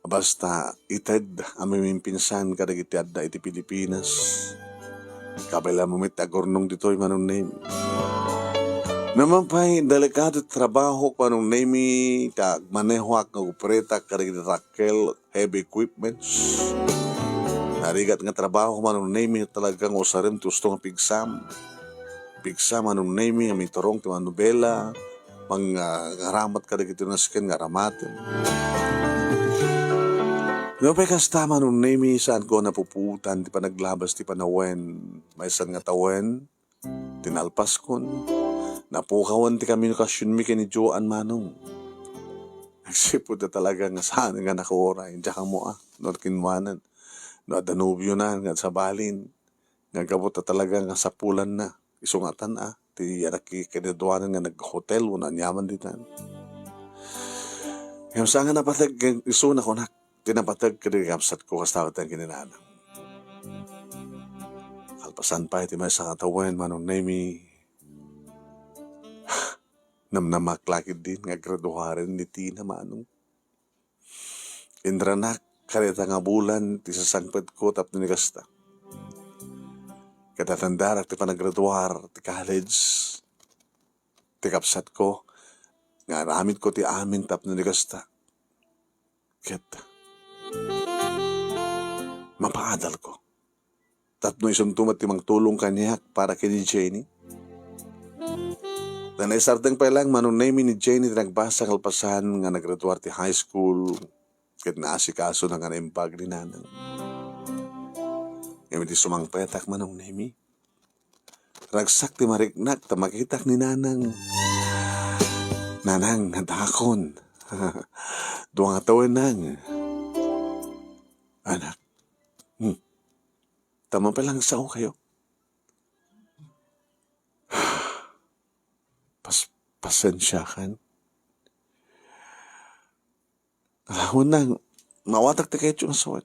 Basta ited a mimimpinsan kadagiti adda iti Pilipinas. Kabaelanmo met ti agurnong ditoy, Manong Nemi. Naman pay, delikado ti trabahok, Manong Nemi, ta agmanehoak nga agoperatak kadagiti trakkel, heavy equipments. Narigat nga trabaho, Manong Nemi, talaga nga usarem ti usto nga pigsam. Pigsam, Manong Nemi, nga miturong ti manobela, mang-, ah, ngaramat kadagiti nasken nga aramaten. Nupay kasta, Manong Nemi, saanko a napupuotan ti panaglabas ti panawen. Maysa nga tawen, ti nalpaskon, napukawan ti komunikasionmi ken ni Joan, Manong. Agsipud a talaga nga saan nga nakuray, diak ammo a, no kinwanan, no adda nobionan nga sabalin. Nga gapu ta talaga nga sapulanna. Isu ngatan a, ti anak ki-, kinaduanan nga naghotel wenno aniaman ditan. Ngem saan nga napateg ken isu, nakunak, ti napateg kadagiti kabsatko kasta met ken ni Nanang. Kalpasan pay ti maysa nga tawen, Manong Nemi, namnamak la ketdin nga agraduaren ni Tina, Manong. Inranak kadayta nga bulan ti sasangpetko tapno ni kasta. Ket natandarak ti panagraduar ti college ti kabsatko nga aramidko ti amin tapno ni kasta. Ket mapaadalko. Tapno isunto met ti mangtulong kaniak para ken ni Jenny. Ta naisardeng pay laeng, Manong Nemi, ni Jenny ti nagbasa kalpasan nga naggraduar ti high school ket naasikasona nga naimbag ni Nanang. Ngem idi sumangpetak, Manong Nemi, ragsak ti mariknak ta makitak ni Nanang. Nanang, adakon. Dua nga tawen, Nang. Anak. Hmm. Tamang pala nga sao kayo. Pas-, pasensiakan. Awan na, mawatak ti kayat nga suwat.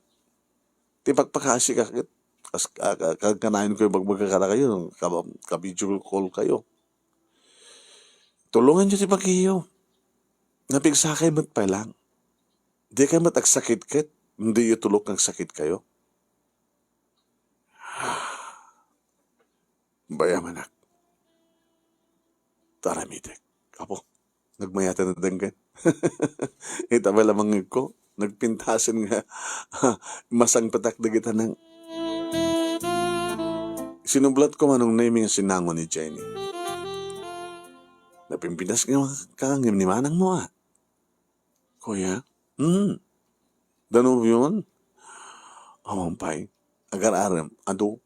Ti pagpakaasi ka ket, as-, a-, a-, ka-, kanayon ko yung bagbaga kada kayo, ka-, ka-video call kayo. Tulungan nyo ti bagiyo. Napigsakay met pay lang. Di kayo met agsakit ket, hindi iyo tulok nga agsakit kayo. Bayam, anak. Taramidek. Apo, nagmayatan na denggan. Ita ba lamang ko? Nagpintasen nga masangpetak dagita nang sinublat ko, Manong Nemi, nga sinango ni Jenny. Napimpinas nga kangim ni manang mo, ah. Kuya? Hmm. Danubyo man? Awan pay. Agar-arem. Adu.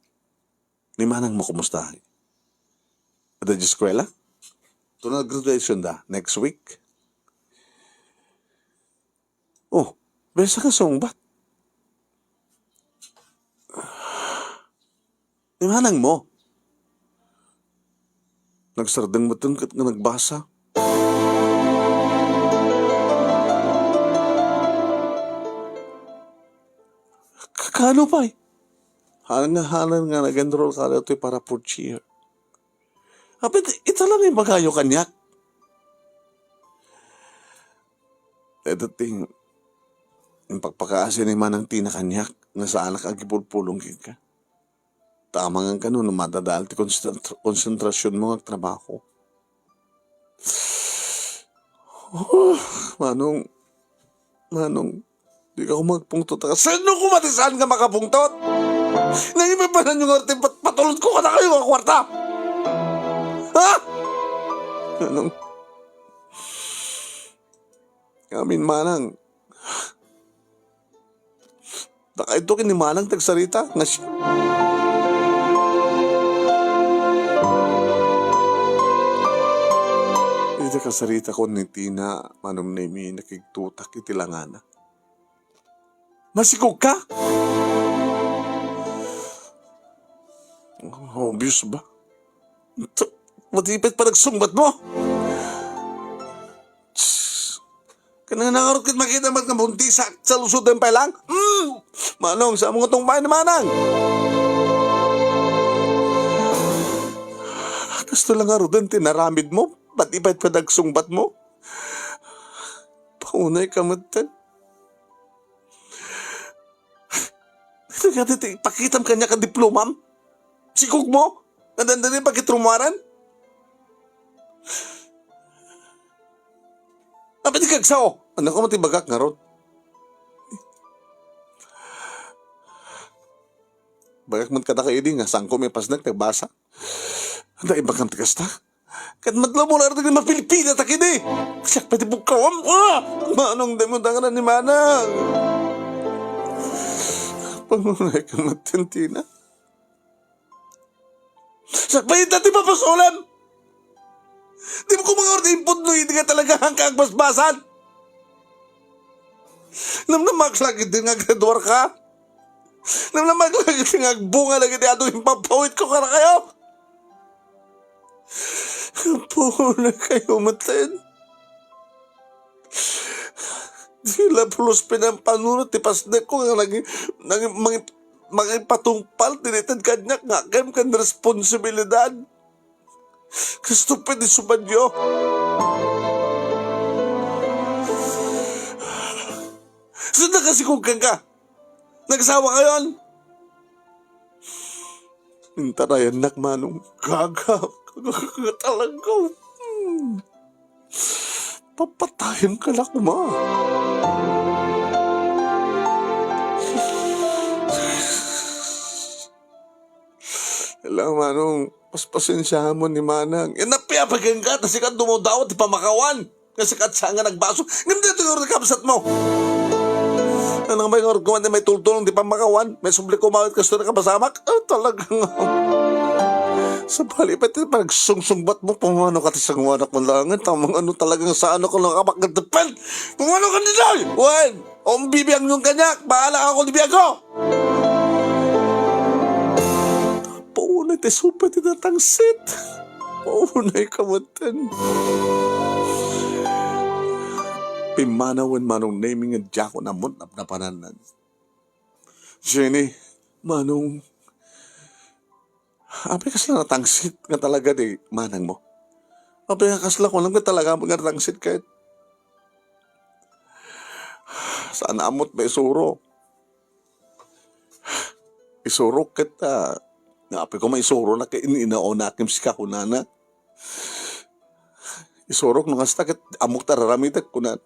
Ni manang mo, kumusta? Adda di eskwela? Tuna graduation da, next week. Oh, besa ka sungbat. Ni manang mo? Nagsardeng met ket nga nagbasa. Ka-, kano pay? Hanan nga, hanan nga nag-enroll ka ditoy para fourth year. Apit, ita lang ibagayo kaniak. Ito ting, impakpakaasi ni Manang Tina kaniak, nga saanak agipulpulong kenka. Ta amangan kano no madadael ti konsentra-, konsentrasionmo nga agtrabaho. Oh, Manong, Manong, dika koma agpungtot a kas-, sino koma ti saan nga makapungtot? Naipapananyo nga ti pat-, patulodko kadakayo nga kwarta? Ha? Manong, amin, Manang. Dakayo ken ni Manang ti agsarita nga siak. Iti kasaritakon ni Tina, Manong Nemi, nakigtutak iti langana. Masikogka? Obvious ba? T-, matipid pa nagsungbatmo? Tss. Kanang nangarot ket makita met nga buntisak sa lusod den pay lang? Hmm! Manong, sa mga tungpay ni Manang? Kasto lang nga ruden ti naramid mo, pati pay padagsungbat mo. Paunay ka met, ten. Ito nga ti pakitam kanya ka diplomam? Sikog mo? Nga dandani pakitrumuaran? Apay di kagsao? Ano ka man ti bagak ngarud? Bagak man kada kayo di nga sangko may pasnag nagbasa. Anda ibagam ti kasta? Ket madlawmo la iti mapilpila ta kidi. Siak pay ti pugkawam. Ah! Manong, daymo dangan ni Manang. Pangunay ka matintina. Siak pay ita ti papasulem. Di mo ko mga ordi impod no, hindi ka talaga hangka agbasbasan. Namnamak lagi din nga graduar ka. Namnamak lagi din nga agbunga lagi di ato impapawit ko karakayo. Apo, na kayo maten. Di la pulos pinampanunot ti pasnek ko nga nagi-, nagi-, mangi-, mangipatungpal ti lited kaniak nga agem ken responsibilidad. Kasto pay ti sumadyo. Saan na kasi kung ka? Nagsawa kayon? Intarayannak, Manong. Gaga. Gaga talaga. Hmm. Papatayan ka na kuma. Hello, Manong. Paspasensiahan mo ni Manang. Yan na piyapagan ka, tas ikaw dumawdawat ti pamakawan. Kasi katsa nga nagbaso. Ngem dito yung kabsat mo. Ano nga ba yung argument na may tultulong di pamakawan? May subli kumawit ka sa nakapasamak? Ah, talaga nga. Sa bali pa ito, pag sungsungbat mo, pumano ka ti sanguanak mo langit. Tamang ano talagang sa ano ko nakapagkadepend. Pumano ka dito? Wen, ang bibiyang yung kanyak. Bahala ako di biyago. Paunay ti supa ti tatangsit. Paunay ka maten. Pimmanawen Manong Nemi nga diak ko namot napnapanan. Jenny, Manong, apay kasla natangsit nga talaga di manang mo? Apay nga kasla ko lang nga talaga nga natangsit kahit saan amot maisuro. Isurok ket, ah, nga apay ko maisuro na kay in-, inauna akim sika kunana. Isurok no kasta ket ammok ta raramidek kunana.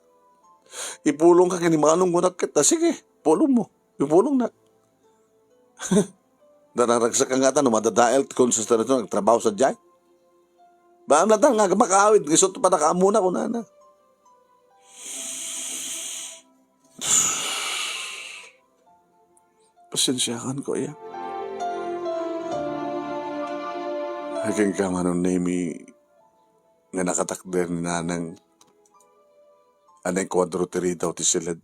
Ipulong ka ken ni Manong kunak ket, ah, sige, pulong mo. Ipulong na. Naragsak ka nga ta no madadael ti konsentrasyon agtrabaho sadiay. Baan na ta nga makaawid, isut pa nakaamuna kunana. Pasensiakan ko, iya. Akin ka, Manong Nemi, nga nakatakder ni Nanang, anay kuadro ti ridaw ti siled.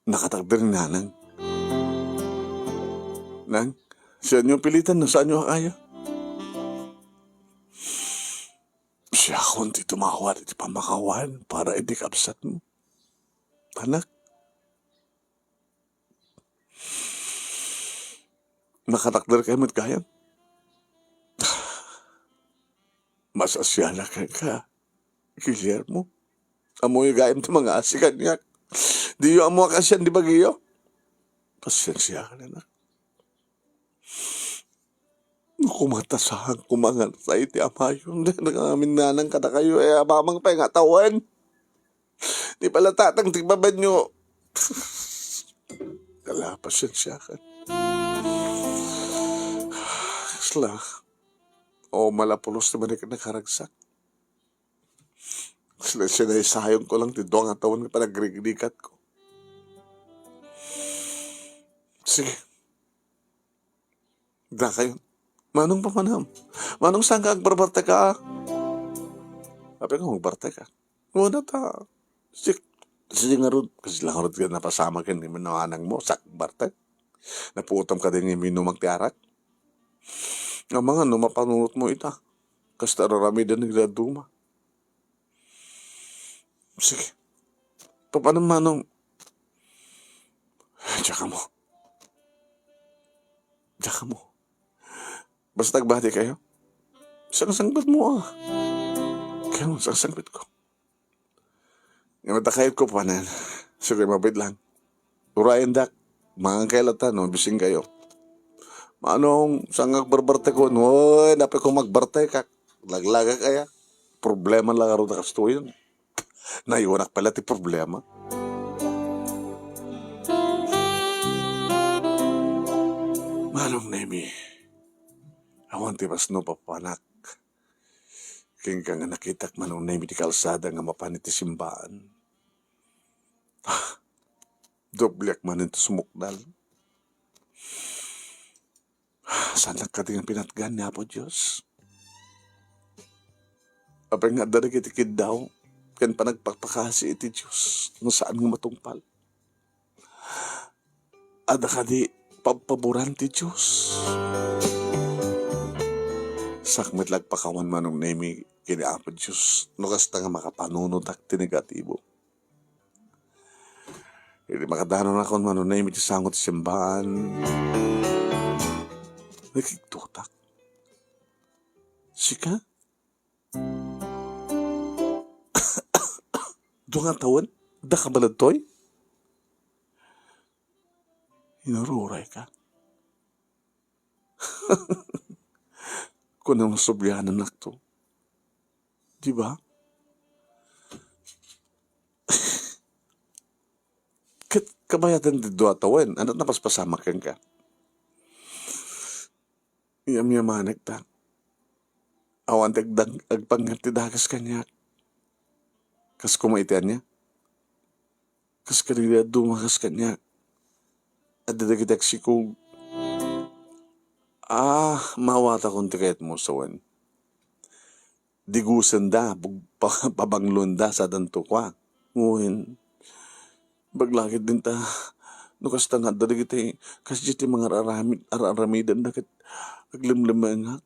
Nakatakder ni Nanang. Nang, saanyo pilitan no saanyo a kaya? Siakon ti tumawad iti pamakawan para iti kabsatmo. Anak, nakatakder kayo met gayam. Masasiana kenka, Guillermo. Ammoyo gayam ti mangaasi kaniak. Diyo ammo a kasian di bagiyo. Pasiensiakan, anak. No koma ta saan koma nga sa iti amayo, dayta amin nanang kadakayo, eh, amamang pay nga tawen. Di pala tatang ti babanyo. Ala, pasiensiakan. Kasla, o, malapulos ti manik nakaragsak. Sila, sinaysayong ko lang ti dua nga tawen nga panagrigrigat ko. Sige. Dakayo. Manong papanam? Manong saan ka agbarbartek a? Apay nga agbartek a? Wala ta. Sik-, sige ngarud. Kasi lang ngarud ka napasamak ken ni mananang mo, sa agbartek. Napuotam ka din nga minumang ti arak. Nga mga no, mapanunot mo ita. Kasta raramiden ni duma. Sige. Papanam, Manong? Diak ammo. Diak ammo. Basta agbati kayo. Sangsangbit mo, ah. Kaya mo, sangsangbit ko. Nga matakayot ko panen. Sige, mabit lang. Urayan dak. Mangan kayo lata, no? Bising kayo. Manong, saan nga agbarbartek ko? Uy, napay ko magbartek, kak. Laglaga kaya. Problema lang aro na kastoyan. Naiwanak pala ti problema. Manong Nemi, awan ti basno, papanak. Kenka nga nakitak, Manong Nemi, ti kalsada nga mapan iti simbaan. Ah, dobliak manen ti sumukdal. Saannak kadi nga pinatgan ni Apo Dios? Apay nga adda dagiti kiddaw ken panagpakpakasi iti Dios nga saan nga matungpal? Adda kadi pabpaboran ti Dios? Saak met la agpakawan, Manong Nemi, ken ni Apo Dios no kasta nga makapanunotak ti negatibo. Idi makadanonakon, Manong Nemi, iti sango ti simbaan, nakigtotak. Sika? Dua nga tawen? Adda ka ba ditoy? Inururay ka. Kunam nga sublianannakto. Di ba? Ket kabayatan ti dua tawen, ania ti napaspasamak kenka? Yamyamanek ta. Awan ti agdag-, agpangngep ti dakes kaniak. Kas koma iti ania? Kas kadagiti dadduma kas kaniak. Adda dagiti agsikog. Ah, maawatakon ti kayatmo, sawen. Digusenda, bug-, pa-, pabanglonda, sadanto kua. Wen, baglagit dinta, no kasta nga adda dagiti, kas diay ti mangararamid, araramidenda ket aglemlemmengak.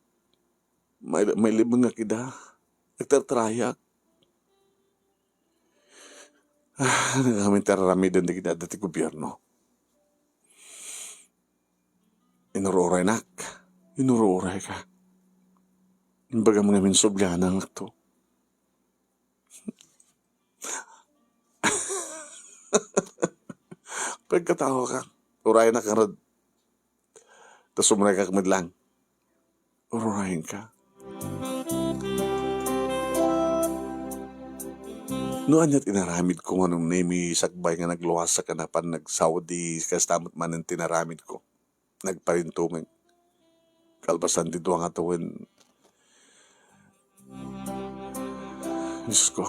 May, mailemmengak ida. Agtartarayak. Ah, nagamin ti araramiden dagiti adda ti gobierno. Inururay-nak. Inururay ka. Imbagam nga minsubliananakto. Pagkatao ka, urayanak ngarud. Ta sumrekak met lang. Ururayen ka. No aniat inaramid ko, Manong Nemi, sakbay nga nagluasak a napan nag-Saudi, kasta met manen ti inaramid ko. Nagparintumeng. Kalpasan ti dua nga tawen. Diyos ko,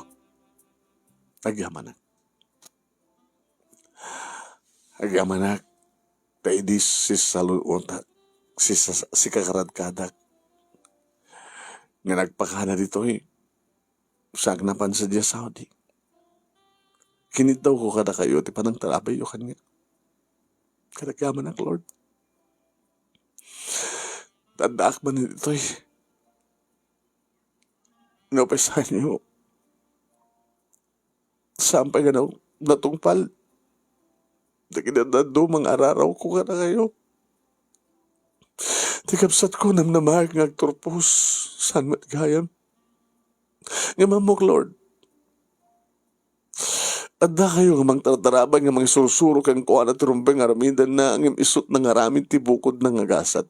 agyamanak. Agyamanak, ta idi sisaluotak, sisa-, sikakaradkadak, nga nagpakada ditoy, saak napan sadiay Saudi. Kiniddawko kadakayo ti panangtarabayyo kaniak. Ket agyamanak, Lord. Ta addaak manen ditoy. Napay saanyo. Saan pay nga na-, natungpal dagiti dadduma nga ararawko kadakayo. Ti kabsatko, namnamaek nga agturpos, saan met gayam. Ngem ammok, Lord, Adda kayo nga mangtartarabay nga mangisursuro kenkuana ti rumbeng aramidenna, ngem isut' nangaramid ti bukodna nga gasat.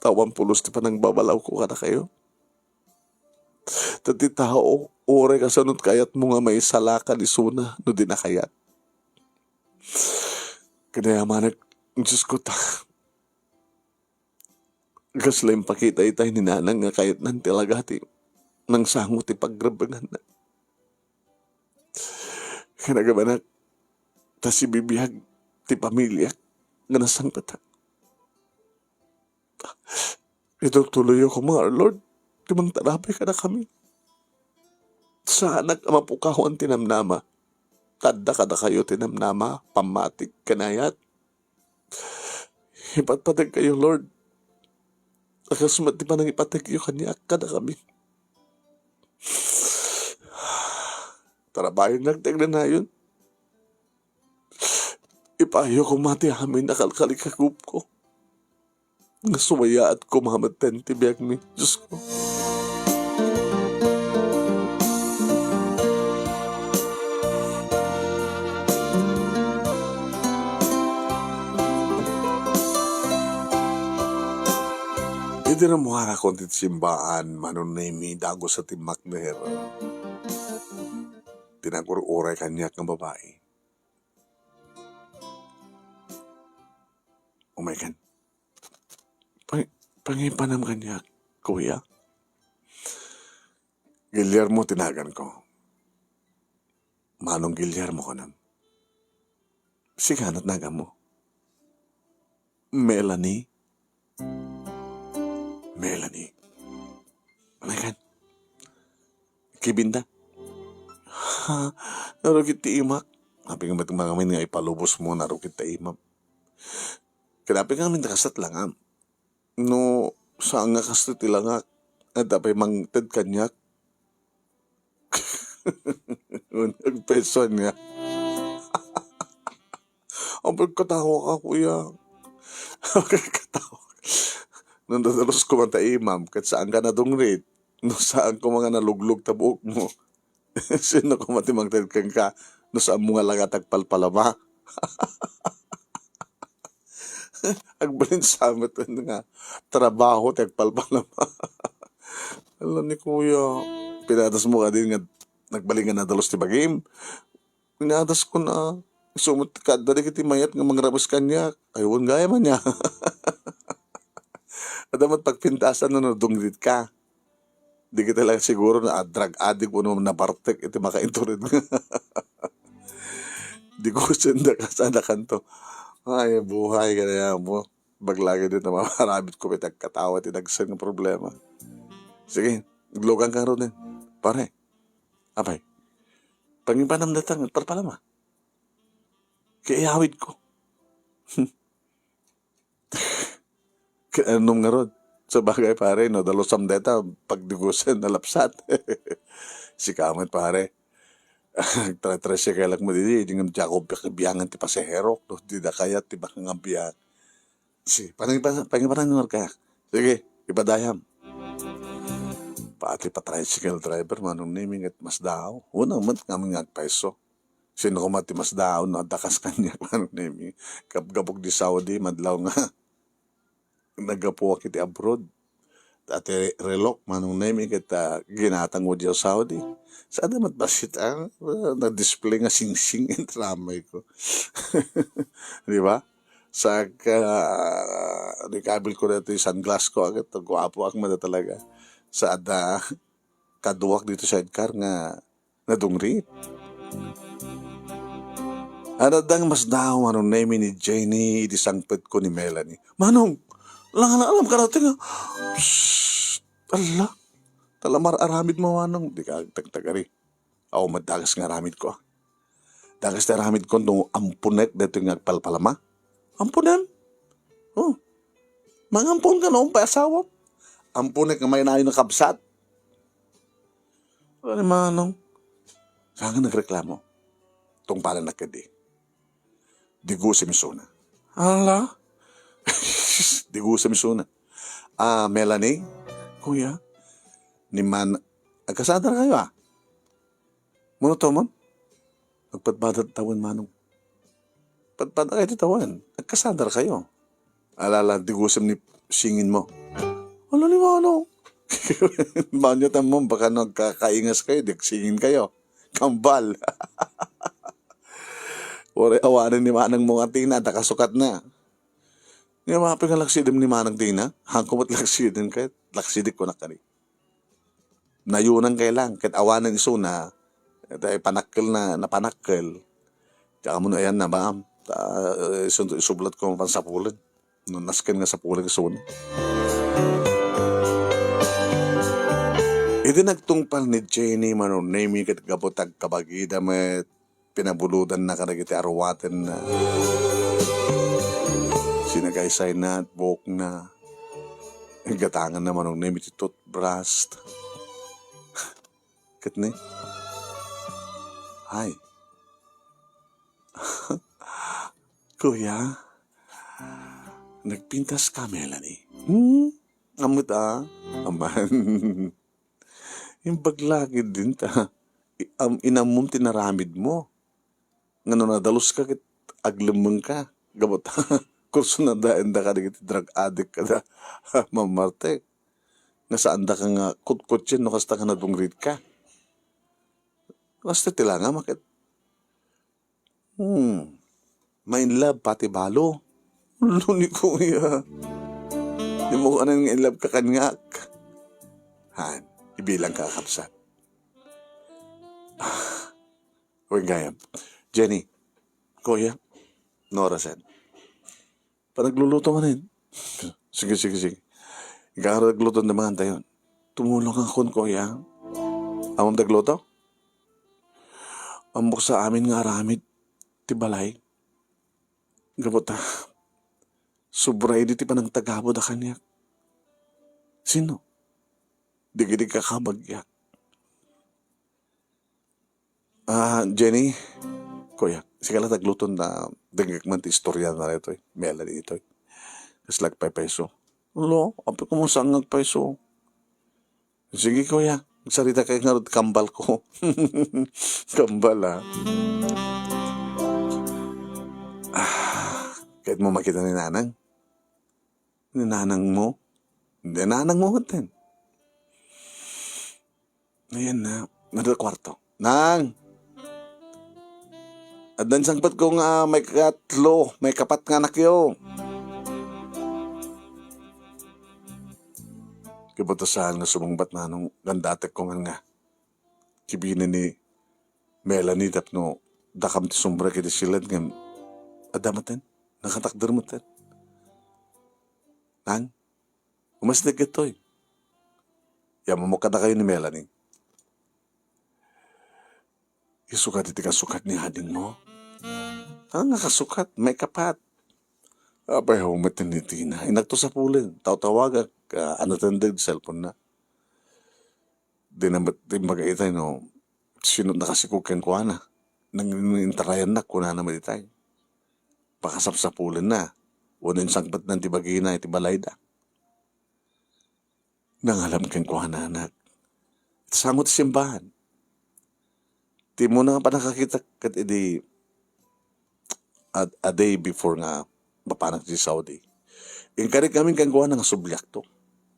Awan pulos ti panangbabalawko kadakayo. Ta ti tao, uray kasano ti kayatmo nga maisalakad isuna no di na kayat. Kadayamanek, Diosko, ta kasla impakita itay ni Nanang nga kayatnan ti alagati nang sango ti pagrebbenganna. Kinagabanak, ta sibibiag ti pamiliak nga nasangpetak. Itultuloyyo koma, Lord, ti mangtarabay kadakami. Saanak a mapukawan ti namnama. Adda kadakayo ti namnama, pammatik, kanayat. Ipatpategkayo, Lord. A kas met ti panangipategyo kaniak kadakami. Tarabayennak ti agnanayon. Ipaayyo koma ti amin a kalkalikagupko. Nga sumayaat koma metten ti biagmi, Diosko. Idi rammuarakon ti simbaan, Manong Nemi, dagus a timmakder, ti nagur-uray kaniak nga babai. Umaykan. Pang-, pangipanam kaniak, kuya? Guillermo ti naganko. Manong Guillermo, kunam. Sika, ano't naganmo? Melanie? Melanie. Umaykan. Kibinda. Ha, narukit ti imak. Apay nga met ngamin nga ipalubos mo, narukit ti imak. Kinapi ngamin ta kasat lang, am. No, saan nga kastoy ti langak, adda pay mangted kaniak. Nagpesuan nga. Apay katawa ka, kuya. Apay katawa. Nung dadalus ko man ta imam, ket saan ka nadungrit. No, saan ko nga naluglog ta buok mo. Sino ko mati mangted kenka? No, saan mo nga laga tagpalpalama? Agbalin sa met nga trabaho ti agpalpalama. Ala ni kuya, pinadas mo kadin nga nagbalin nga nadalus ti bagim. Pinadas ko na. Isu met kadda dagiti mayat nga mangrabes kaniak. Ay, wen gayam ania. Adda met pagpintasan no nadungrit ka. Di kita lang siguro na drug addict wenno nabartek iti makaintured nga. Di ko senda kasada kanto. Ay, buhay ka na yan mo. Baglagi din na mamaramit ko may tagkatawa ti dagsen nga problema. Sige, iglugan ka ron din. Pare, apay, pangipanam datang, parpalama. Kaya iyawid ko. Kaya anong nga ron? Sa bagay, pare, no, dalusam deta, pagdigusen, nalapsat. Sika met, pare. Agtra-tricycle ak mo didi, di nga diak biyangan ti pasahero, no, di da kayat ti baka nga biyak. Si, panang, panang, panang, panang, ka. Sige, ipadayam. Pati pa tricycle driver, Manong Nemi, ket mas daaw. Una, man, kami nga agpaiso. Sino ko mati mas daaw, no, adda kas kaniak, Manong Nemi. Gabgabog di Saudi, madlaw nga naggapuak iti abroad. Dati relok, Manong Nemi, ket, ah, ginatang mo di Saudi. Sa ada met basit, ah, na-display nga singsing, ramay ko. Di ba? Sa ka, nikabil ko dati sunglass ko, agad, guapo ak mada talaga. Sa ada, kaduak dito sidecar nga nadungrit. Adda nga mas daaw, Manong Nemi, ni Jenny, idi sangpet ko ni Melanie. Manong, langan alam ka natin nga. Psst, ala, talamar aramid mo, Manong. Di ka agtagtagari. Aw, madagas nga aramid ko. Dagas ti aramid ko no amponek daytoy nga agpalpalama. Amponem? Oh. Mangampon ka no, umpay asawam. Amponek nga may nayo nakabsat. Ano, Manong? Saan nga nagreklamo? Tungpalan na kadi. Digusim isuna. Ala? Digusim isuna. Ah, Melanie? Kuya? Ni Man, agkasada kayo, ah? Mano tawen? Agpadpadat tawen, Manong. Padpada kayo ti tawen. Agkasadar kayo. Alala, digusim ni singin mo. Ala ni Manong. Banyo tayo mo, baka nagkakaingas kayo, di singin kayo. Kambal. Uray awanen ni Manang mo nga Tina, da kasukat na. Nga mapi nga laksidem ni Manang Tina, hangko met laksidem kayo, laksidik ko na kani. Nayunan kay lang, ket awanen isuna, ket ay panakkel na, napanakkel. Diak ammo no ayanna, ma'am. Ta, eh, isun-, isublat ko pansapulen. No nasken nga sapulen isuna. Idi nagtungpal ni Jenny Manong Nemi ket gapu ta agkabagida met, pinabulodanna kadagiti arwatenna. Sinagaysayna, buokna. Gatanganna Manong Nemi ti toothbrush. Ket ni, "Ay. Kuya, nagpintas ka, Melanie?" "Hmm? Ammot a?" "Aman." Imbag la ketdin ta i-, am-, inammom ti naramid mo. Nga no nadalus ka ket aglemmeng ka. Gapu ta kursunadaenda kadagiti drug addict kada mammartek. Nga saandaka nga kutkutien no kasta nga nadungrit ka. Kasta ti langam ket. Hmm. Ma-in love pati balo. Ulo ni kuya. Di mo kanan nga in love ka kaniak. Han, ibilang ka, kakabsat. Wen gayam. Jenny, kuya, no orasen? Panagluluto manen. Sige, sige, sige. Ikaw agluto na mangan tayo. Tumulong akon, kuya. Ammom ti agluto? Ammok sa amin nga aramid ti balay. Gapu ta, sobra idi ti panangtagabud a kaniak. Sino? Dagiti kakabagyak. Ah, Jenny, kuya, sika la tagluton ta dengngek man ti istorya na ditoy. Melanie ditoy. Kasla agpaypayso. Lo, apay ko mo saan nga agpayso? Sige, kuya. Magsarita kayo ngarud, kambal ko. Kambal, ah. Ah, kahit mo makita ni Nanang? Ni Nanang mo? Ni Nanang mo, ten. Ayan na. Nada kwarto. Nang! Addan sangpet ko nga may katlo, may kapat nga anakyo. Kibutasan nga sumungbat nanong gandatek ko nga nga. Kibina ni Melanie tapno dakam ti sumrek iti siled ngem adda meten, nakatakder meten. Nang, umas dagitoy. Yamamok kadakayo ni Melanie. Isu kadi ti kasukat ni adingmo? Haan nga kasukat, maikapat. Apay, awan met ni Tina. Inakto sapulen. Tawtawagak, ah, unattended ti cellphone na. Di na met imbaga itay no, sino nakasikog kenkuana. Nang intarayannak, kunana met itay. Pakasapsapulen na. Wenno insangpetnan ti bagina iti balayda. Nangalam kenkuana, anak. Iti sango ti simbahan. Ti umuna nga pannakakitak ket idi a, a day before nga mapanak ti Saudi. Inkarik amin kenkuana nga subliakto.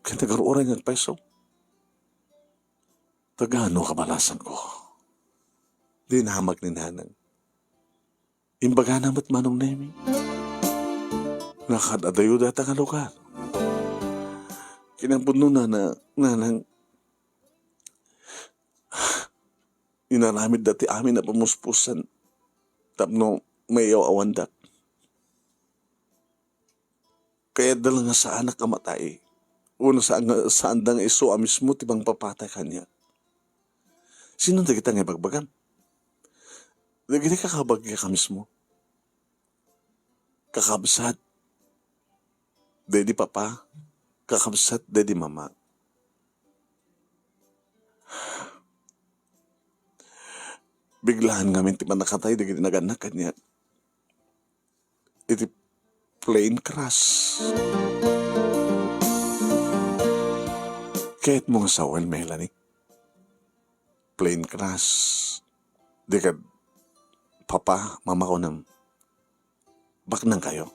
Ket nagaruray nga agpayso. Tagano kabalasanko? Dinamag ni Nanang. Imbagana met Manong Nemi. Nakaad-adayo dayta nga lugar. Kinapudno na, na, Nanang, inaramidda ti amin a pamuspusan tapno maiyaw-awandak. Kayatda la nga saanak a matay, wenno saan nga, saanda nga isu a mismo ti mangpapatay kaniak. Sino dagita nga ibagbagam? Dagiti kakabagyak a mismo. Kakabsat, daydi papa, kakabsat, daydi mama. Biglaan ngamin ti pannakatay dagiti nagannak kaniak iti plane crash. Kayatmo nga sawen, Melanie? Plane crash. Di kad, "Papa, Mama," kunam, "baknangkayo."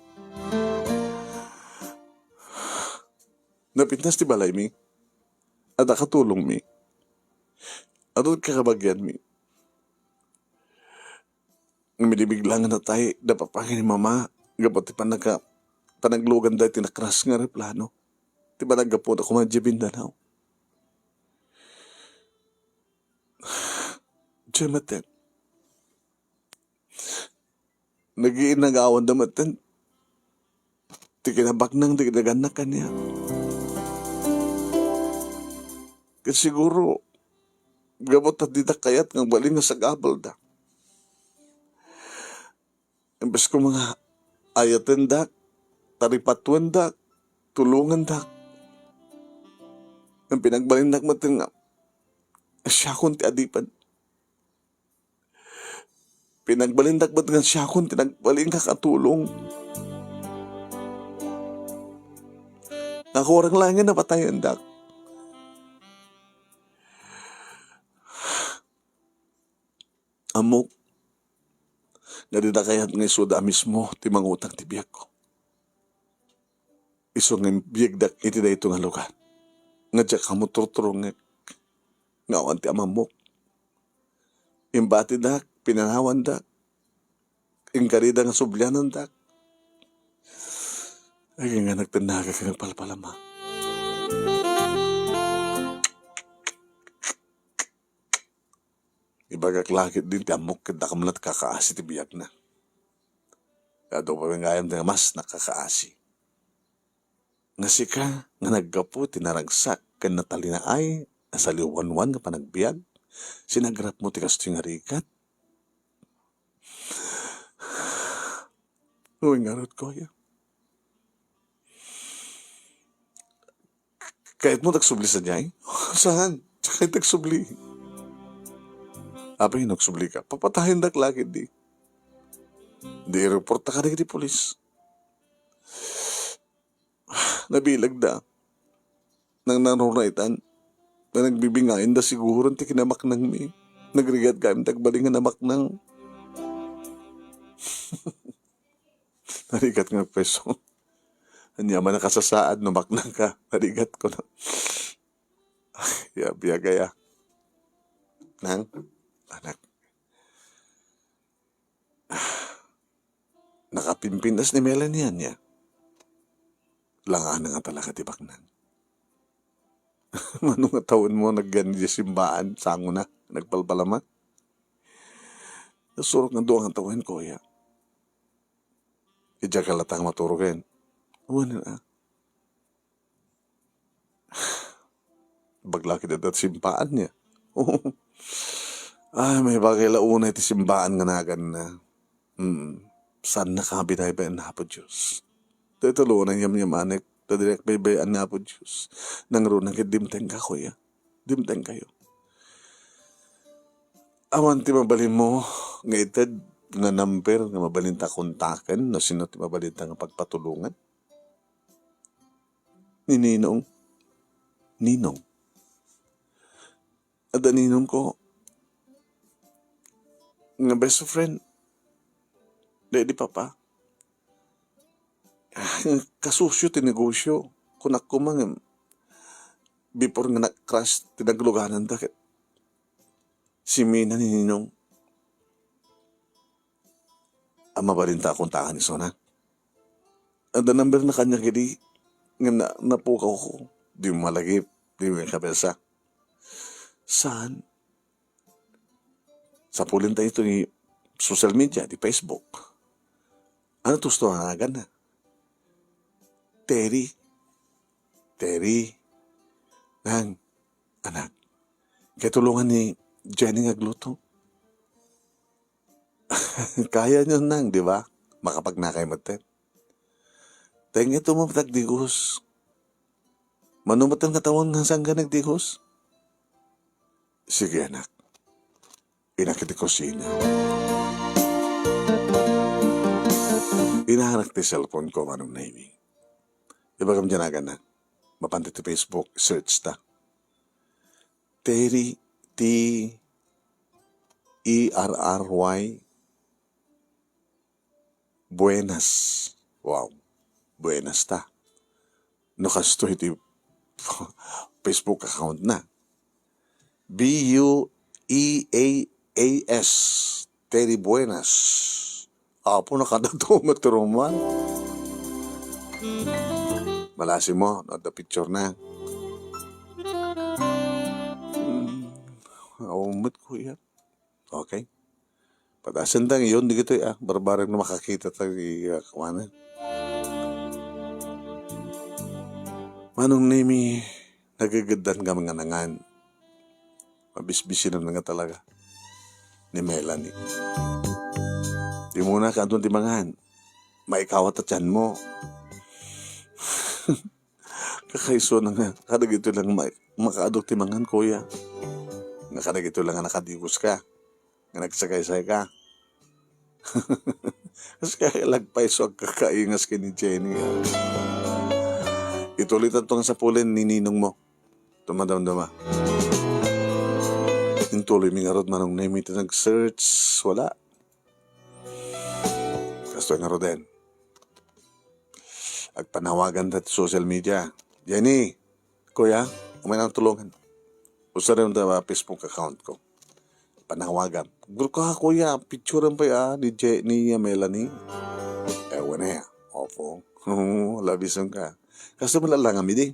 Napintas ti balaymi. Adda katulongmi. Adda kakabagianmi. Ngem idi bigla nga natay da papa ken ni mama, gapu ti panagka-, panagluganda iti nakras nga eroplano, ti panaggapu na koma idiay Mindanao. Diay metten, nagiinagawanda metten ti kinabaknang ti nagannak kaniak. Ket siguro, gapu ta dida kayat nga agbalin nga sagabelda. Imbes ko nga ayatendak, taripatuendak, tulongandak, ang pinagbalindak met nga siakon ti adipen. Pinagbalindak met nga siakon ti nagbalinka a tulong. Nakurang laeng nga napatayendak. Ammok nga dida kayat nga isuda a mismo ti mangutang ti biagko. Isu nga imbiagdak iti daytoy nga lugar, nga diak ammo turturongek nga awan ti amammok. Imbatidak, pinanawandak, inkarida nga sublianandak. Ay, nga nagtendagak nga nagpalpalama. Ibagak lakit din ti ammok ket dakam met kakaasi ti biagna. Adu pa gayam ti nga mas nakakaasi. Nga sika nga naggapu ti naragsak ken natalinaay a saliwanwan nga panagbiag, sinagrapmo ti kastoy nga rigat? Uy, ngarud, kuya. Kayatmo tagsubli sadiay? Saan? Sakay tagsubli. Apay, no agsublika, papatayendak lakit di. Di ireporta ka dagiti pulis. Nabilagda. Nang nangrunaitan, nga nagbibingayan da siguro ti kinabaknangmi. Nagrigat gayam ti agbalin nga nabaknang. Narigat nga peso. Ania man nakasasaad no baknang ka. Narigat ko na. Ya, biagaya. Nang, anak. Nakapimpintas ni Melanie ania. Langana nga talaga ti baknang. Mano nga tawenmo nagyan idiay simbaan, sangona, nagpalpalama? Nasurok nga dua nga tawen, kuya. Idiay ka latta nga maturogen. Awanen, a. Baglaki dayta ti simbaan niya. Ay, may bagay la unay ti simbaan nga naganna. Hmm. Saannaka nga binaybay-an ni Apo Dios. Dayta la unay yamyamanek, ta dinak baybay-an ni Apo Dios. Nangruna ket dimtengka, kuya. Dimtengkayo. Awan ti mabalinmo nga ited nga number nga mabalinta kontaken no sino ti mabalinta nga pagpatulongan? Ni Ninong. Ninong. Adda ninongko nga best friend daydi papa. Kasosyo ti negosyo. Kunak koma nga before nga nag-crash ti naglugananda ket simina ni Ninong. A, mabalinta a kontaken isuna. Adda number na kaniak idi nga na-, napukawko. Di malagip, di kabesa. Saan? Sapulenta iti social media, di Facebook. Ano ti gusto nga naganna? Terry. Terry. Nang, anak, kaya tulungan ni Jenny nga agluto. Kaya niyo, nang, di ba? Makapagnakay met. Thank you to, Ma'am Tagdigos. Mano met nga tawen nga saan ka nagdigos? Sige, anak. Inak iti kusina. Inarak ti cellphone ko, Manong Naimi. Ibagam diay naganna. Mapan ti Facebook, search ta. Terry T. E R R Y Buenas. Wow. Buenas ta. No kastoy iti Facebook account na. B U E A A S. Teddy Buenas. Apo, nakadato nga turuman. Malasi mo, no, the picture na. Hmm. Aw met, kuya. Okay. Patasen ta ngayon, di kitoy, ah, barbareng no makakita ta, i-, ah, kumanan. Manong Nemi, nagageddan kami nga nangan. Mabisbisinan nga talaga ni Melanie. Di muna kaadun ti mangan. Maikawat ta tiyan mo. Kakaisuna nga, kadagitoy lang ma-, makaaduk ti mangan, kuya. Nga kadagitoy lang nga nakadiwos ka. Nga nagsagaysay ka. Kas kaya lagpay so agkakaingas ken ni Jenny, ah. Ituloy tanto nga sapulen ni ninong mo. Tumadamdama. Intuloy mi ngarud, Manong Nemi, ti nag-search, wala. Kastoy ngaruden. Agpanawagan ta ti social media. Jenny, kuya, umay nang tulungan. Usaren ta Facebook account ko. Panawagan. Guru ka, kuya, picturean pa ya ni Je-, ni, uh, Melanie. Eh, wala ya. Opo. Labison ka. Kastoy mo lalang, amidi.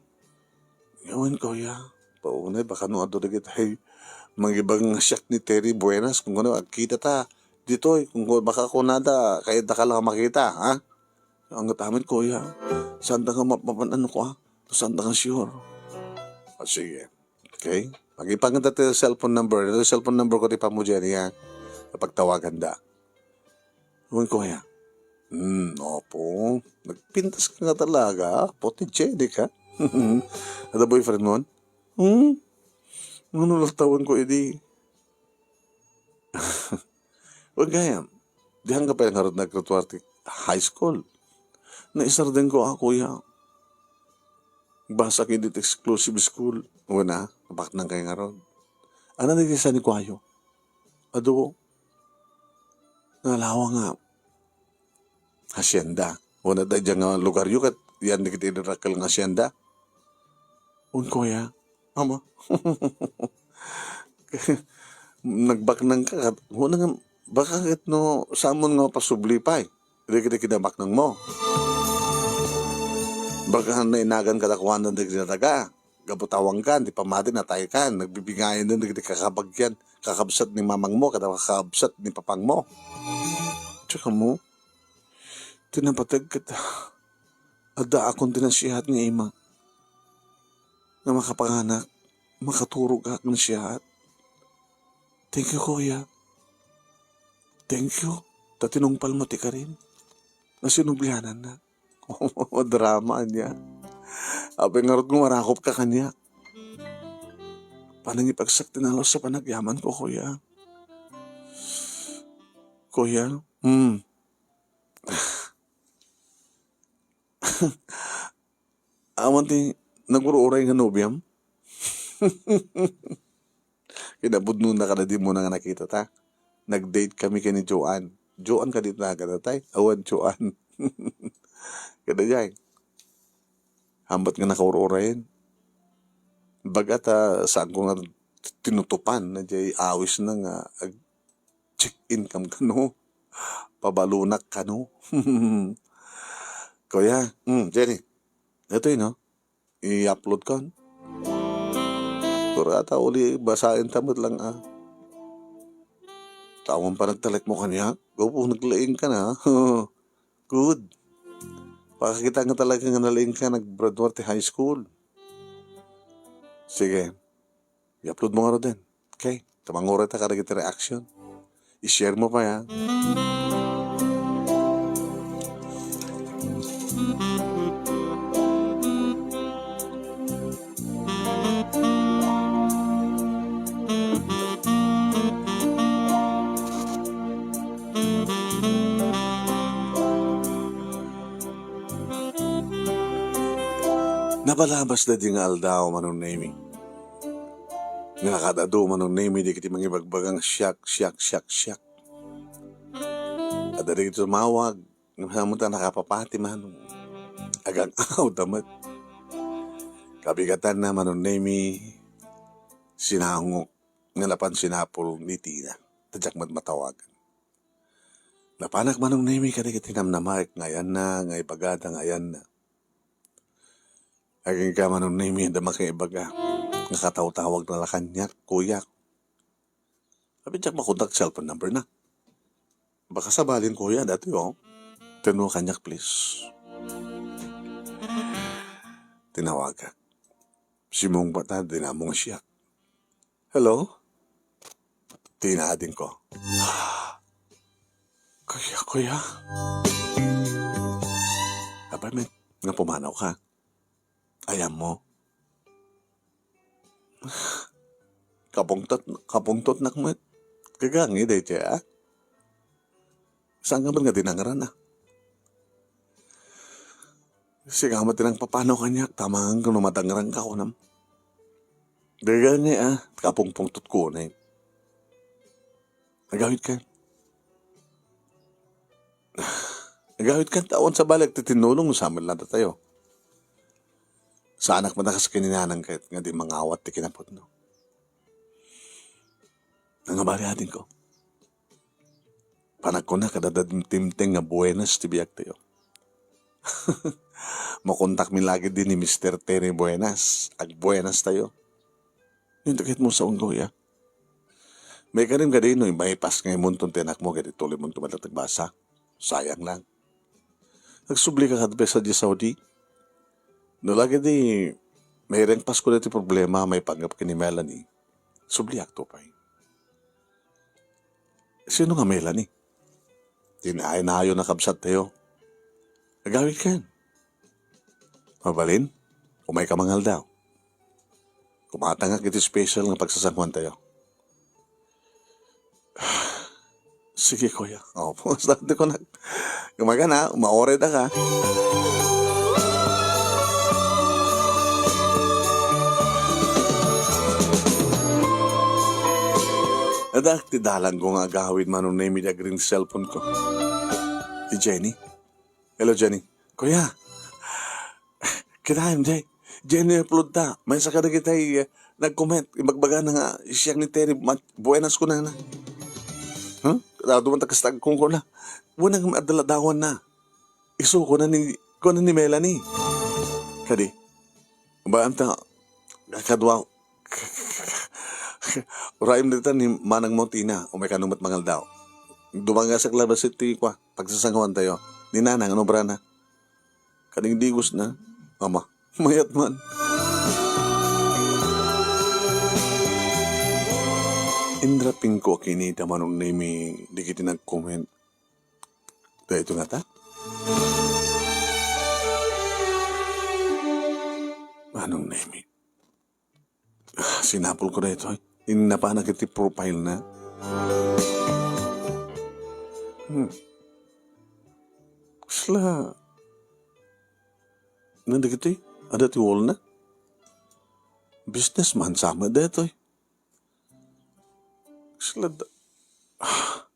Ngayon, kuya, paunay, baka no adu dagiti, hey, mangibaga nga siak ni Terry Buenas, kung ano, agkita ta, ditoy, kung ku-, baka kunada, kaya da ka lang makita, ha? Ang amin, kuya, saan da nga map-, mapan-, ano ko, ha? Saan da nga sure? O, sige. Okay? Pag-ipangan ta ti cellphone number. Ito cellphone number ko ti pamudyan niya. Kapag tawagan da. Wen ko kaya? Hmm, opo. Nagpintas ka nga talaga. Photogenic, ha? Ada boyfriend mo? Hmm? Ano lang tawag ko, edi? Wen kaya? Diyan ka pa yung harap nagkatuwar ti high school. Naisar din ko, ah, kuya. Basa kayo dito exclusive school. Wen, ah, napaknang kayo nga ron. Ano na ni kuayo? Adu, nalawa nga hacienda. Wen, adda dyan nga lugar yu ket yan dagiti idarakel nga hacienda. Wen, kuya, ama. Nagbaknang ka, kat-, wen nga, baka ket no, samon nga mapasubli pay. Dagiti kinabaknang mo. Baka nainagan kadakuanan dagiti nataga. Gapu ta awan kan, ti pamati natay kan, nagbibingayan den dagiti kakabagyan, kakabsat ni mamang mo, kada kakabsat ni papang mo. Tsaka mo, ti napateg ket adda akon ti nasihat nga ima nga makapanganak, makaturog ak nasihat. Thank you, kuya. Thank you. Ta tinungpal mo ti karim. Nasinublianan na. Drama niya. Apay ngarud nga marakop ka kaniak. Panangipagsak ti nalus sa panagyaman ko, kuya. Kuya? Hmm. Awan ti naguro-uray nga nobiam? Kinapudno na kada di mo na nga nakita ta. Nag-date kami kay ni Joanne. Joanne ka dito na kada tay? Awan Joanne. Kada jay. Hambat nga nakauro-urayen. Baga ta saan ko nga tinutupan na jay awis na nga ag-, check in kam kano. Pabalunak kano. Kuya, mm, Jenny, ito yun, no? I-upload ko. Pero ata uli, basain ta met lang, ah. Tawon pa nagtalek mo kanya? Gopo, naglaing ka na. Good. Pakakita nga talaga nga nalaing ka, nag-graduate high school. Sige. I-upload mo nga rin. Okay? Tamanguray ta kadagiti reaction. I-share mo pa, ya. Napalabas da di nga aldaw, Manong Nemi. Nga kad-adu, Manong Nemi, dagiti mangibagbaga nga siak, siak, siak, siak. Adda dagiti tumawag, nga saan met a nakapapati, Manong. Agang-awda met. Kabigatanna, Manong Nemi, sinangok nga napan sinapul ni Tina. Ta diak met matawagan. Napanak, Manong Nemi, kadagiti namnamaek nga ayanna, nga ibagada nga ayanna. Agingga, Manong Nemi, adda makaibaga nga katawtawagna la kaniak, kuya. Apay diak makontak cellphone number na. Baka sabalin, kuya, datoy, oh. Tenno kaniak, please. Tinawagak. Simmungbat a, dinamong siak. Hello? Tina, adingko. Kuya, kuya. Apay met, nga pumanawka? Ayanmo? Kapungtot, kapungtotnak met. Gagangay daytoy, a? Saan ka met nga dinangran, a? Sika met ti nangpapanaw kaniak, ta amangan no madangrangka, kunam. Gagangay, a? Kapungpungtotko unay. Agawidkan. Agawidkan, ta awan sabali ti tinnulong no saan met la datayo. Saanak met a kas ken ni nanang ket nga di mangawat ti kinapudno. Nangabali, adingko. Panagkunak, adda dimteng nga buenas ti biagtayo. Makontakmi la ketdi ni Mister Terry Buenas. Agbuenastayo. Daytoy ket met saonko, ya. Maikarim kadi no maipas nga imunton ti anakmo ket ituloymonto met latta ti agbasa. Sayang lang. Agsublika kadi pay sadiay Saudi. No la ketdi mairengpasko daytoy problema maipanggep ken ni Melanie, subliakto pay. Sino nga Melanie? Ti naay-nayon a kabsattayo. Agawidkan. Mabalin, umayka mangaldaw. Kumatangak iti special nga pagsasangoantayo. Sige, kuya. Opo, basta di ko nag-, kumaga na, maoray da ka. Adda ti dalangko nga agawid, Manong Nemi, dagiti cellphone ko. Ti Jenny. Hello, Jenny. Kuya, kitaem, Jay. Jenny Florida. Maysa kadagiti, eh, nag-comment. Ibagbagana nga siak ni Terry. Ma-, buenas kunana. Huh? Kadado man ta kasta agkungkuna. Wen, adda ladawanna. Isu, kuna ni, kuna ni Melanie. Kadi. Ba, anta, kadua, urayem dita ni manangmo, Tina, umay kano met mangaldaw. Dumangasak laeng bassit ti kua, pagsasangoantayo. Ni nanang, ano obrana? Kadingdigosna, ama, mayat man. Inrapingko a kinita, Manong Nemi, dagiti nag-comment. Daytoy ngata? Manong Nemi. Ah, sinapulko daytoy. Innapanak iti profile na. Hmm. Kasla, nga dagiti, adda ti wall na. Businessman sa met daytoy. Kasla da-, ah,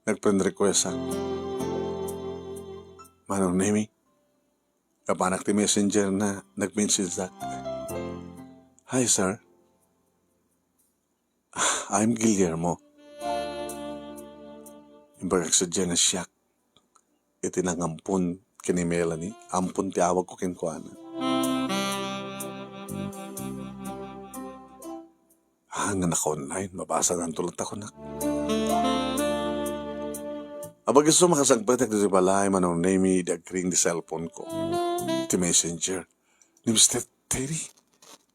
nag-friend request ak. Manong Nemi, kapanak ti messenger na nag-message ak. "Hi, sir. I'm Guillermo." Imbagak sadiay nga siak iti nangampon ken ni Melanie, ampon ti awagko kenkuana. Ah, nga naka-online, mabasananto latta kunak. Apag-isu, makasangpetak ditoy balay, Manong Nemi, idi agring ti cellphone ko. Ti messenger ni Mister Terry.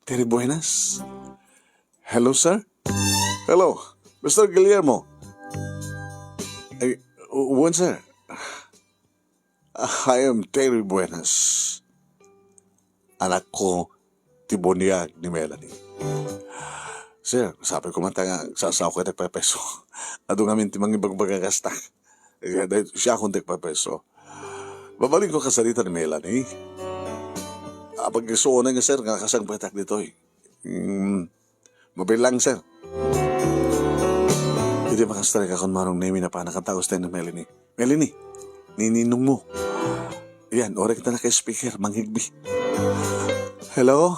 Terry Buenas. "Hello, sir?" "Hello, Mister Guillermo." "Ay, wen, sir." "I am Terry Buenas. Anakko ti buniag ni Melanie." "Sir, sapay koma ta nga agsasaok ket agpepeso. Adu ngamin ti mangibagbaga kasta. Siakon ti agpepeso. Mabalinko a kasarita ni Melanie. Apag-isu unay nga, sir, nga nakasangpetak ditoy. Mm, Mabilang, sir. Iti makastarek a kun Manong Nemi napanak, kanta ko, Stan, Melanie. Melanie, ni ninong mo. Yan, orek ta naka-speaker, mangigbi. Hello?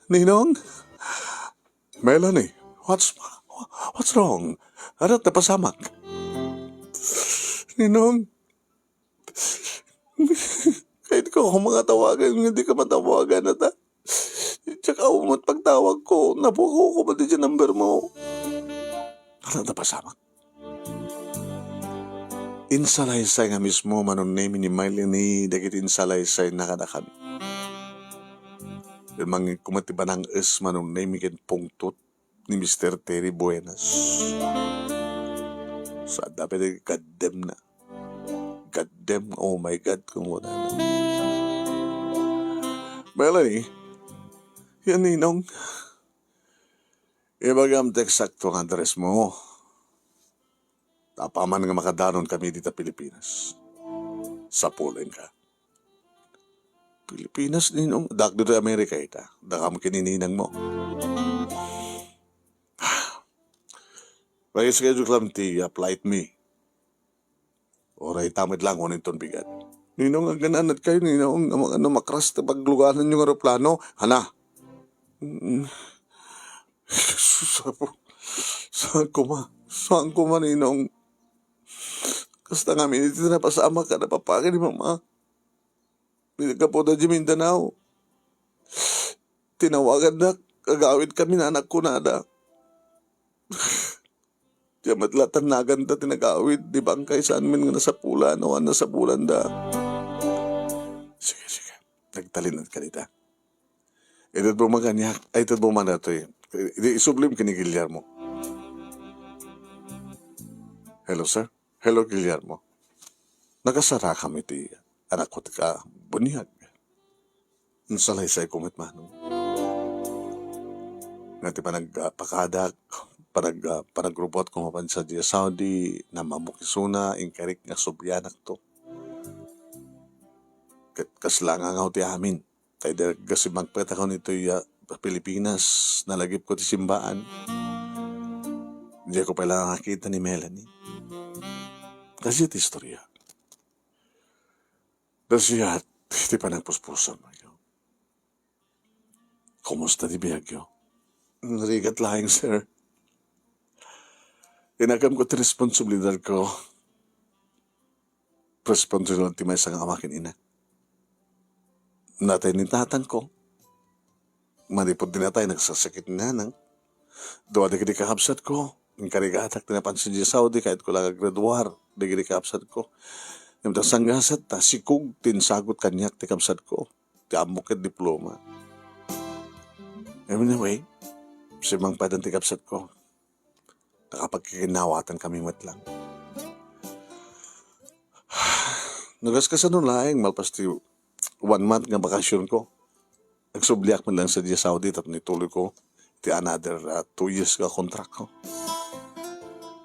Ninong? Melanie, what's, what's wrong? Ano, napasamak? Ninong, kayat ko ako mangatawagan, nga di ka matawagan, ata. Diak awan met pagtawag ko. Napukaw ko pati ti number mo. Ano, napasamak? Insalaysay nga mismo, Manong Nemi, ni Melanie dagiti insalaysayna kadakami. Ket mangngeg koma ti banang-es, Manong Nemi, ken pungtot ni Mister Terry Buenas. Saan da pay ti gaddemna. Gaddem, oh my God, kung wala na. Melanie, yan ninong. Ibagam ti eksakto nga address mo. Apaman nga makadanon kami dita Pilipinas, sapulenka. Pilipinas, ninong? Dak ditoy Amerika ita. Dakam ken ni ninang mo. Nag-schedule lang ti, ah, flight mi. Uray ta met lang, uninton bigat. Ninong, agananak kayo, ninong, nga mga ano, makras ta pagluganan yung aeroplano. Hana? Mm. Sus, apo. Saan ko ma? Saan ko ma, ninong? Kasta ngamin, iti napasamak kada papagi ni mama. Di nagkapuda di Mindanao. Tinawagan da, agawid kami, nanak ko nada. Diak met la tannaganta ti nagawid, di bangkay saan men nga nasapulan, awan nasapulanda. Sige, sige. Nagtalinaed ka dita. Ited mo man kaniak, ay, ited mo man datoy. Idi isublim ken ni Guillermo. Hello, sir. Hello, Guillermo. Nakasarakam iti anak ko ti kabuniag. Insalaysay ko met, Manong. Nga ti panagpakadak, panag-, panagrubbuat ko mapan sadiay Saudi, namammok isuna, inkarik nga sublianakto. Ket kasla nga ngaw ti amin. Tay deragga simmangpet ako nitoy, ah, Pilipinas, nalagipko ti simbaan. Diak pay la nakita ni Melanie. Kastoy ti istorya. Dayta ti panagpuspusom. Kumusta ti biagyo? Narigat laeng, sir. Inakemko ti responsibilidadko. Responsibilidad ti maysa nga ama ken ina. Natay ni tatangko. Manipud ti natay, nagsasakit ni nanang. Dua dagiti kakabsatko, inkarigatak ti napan sadiay Saudi, kayatko la nga aggraduar dagiti kakabsatko. Ngem ta sanggasat ta, sikog ti insagut kaniak ti kabsatko. Ti ammok ket diploma. Anyway, simmangpetan ti kabsatko. Nakapagkikinnawaten kami met lang. Nagaskasano laeng, malpas ti one month nga bakasionko. Nagsubliak met lang sadiay Saudi tapno ituloyko ti another, ah, two years nga contract ko.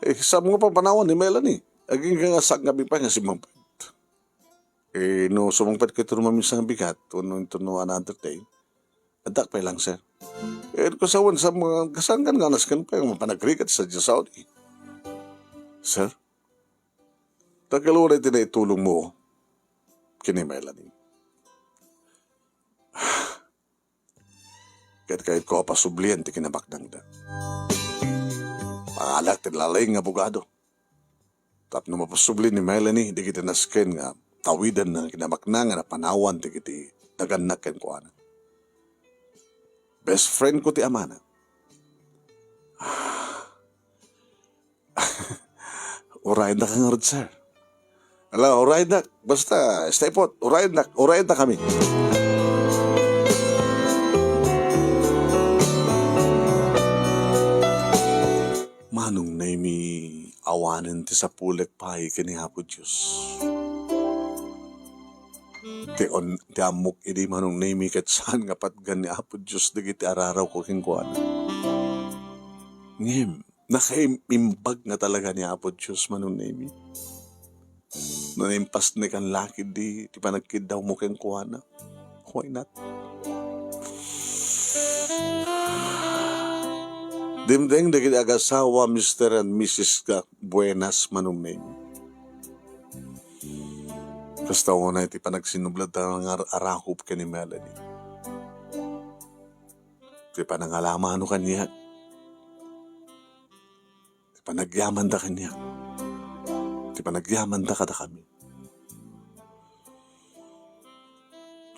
Eh, saan nga papanawan ni Melanie? Agingga nga sakngabi pay nga simmangpet. Eh, no sumangpet kayo iti maminsan nga bigat, wenno into no another day, addak pay lang, sir. Eh, ko sa wan sa mga kasangan nga nasken pay nga panagrigat sadiay Saudi. Sir, tagal wala iti naitulong mo, kini Melanie. Ket kayatko a pasublien ti kinabaknangda. Pangalak ti laing nga abogado. Tapno mapasubli ni Melanie dagiti nasken nga tawiden nga kinabaknang nga napanawan dagiti nagannak kenkuana. Best friend ko ti amana. Urayendak ngarud, sir. Ala, urayendak. Basta, stay put. Urayendak. Urayendak kami. Manong Nemi, awanen ti sapulek pay ken ni Apo Dios. Ti on-, ti ammok idi, Manong Nemi, ket saan nga patgan ni Apo Dios dagiti ararawko kenkuana. Ngem, nakaim-imbag nga talaga ni Apo Dios, Manong Nemi. No naimpasnekan la ketdi ti panagkiddawmo kenkuana, why not? Dimteng dagiti agasawa, Mister and Missus Ga-, Buenas, Manong Nemi. Kasta unay ti panagsinublad ta nga ar-, arakup ken ni Melanie. Ti panangalamano kaniak. Ti panagyamanda kaniak. Ti panagyamanda kadakami.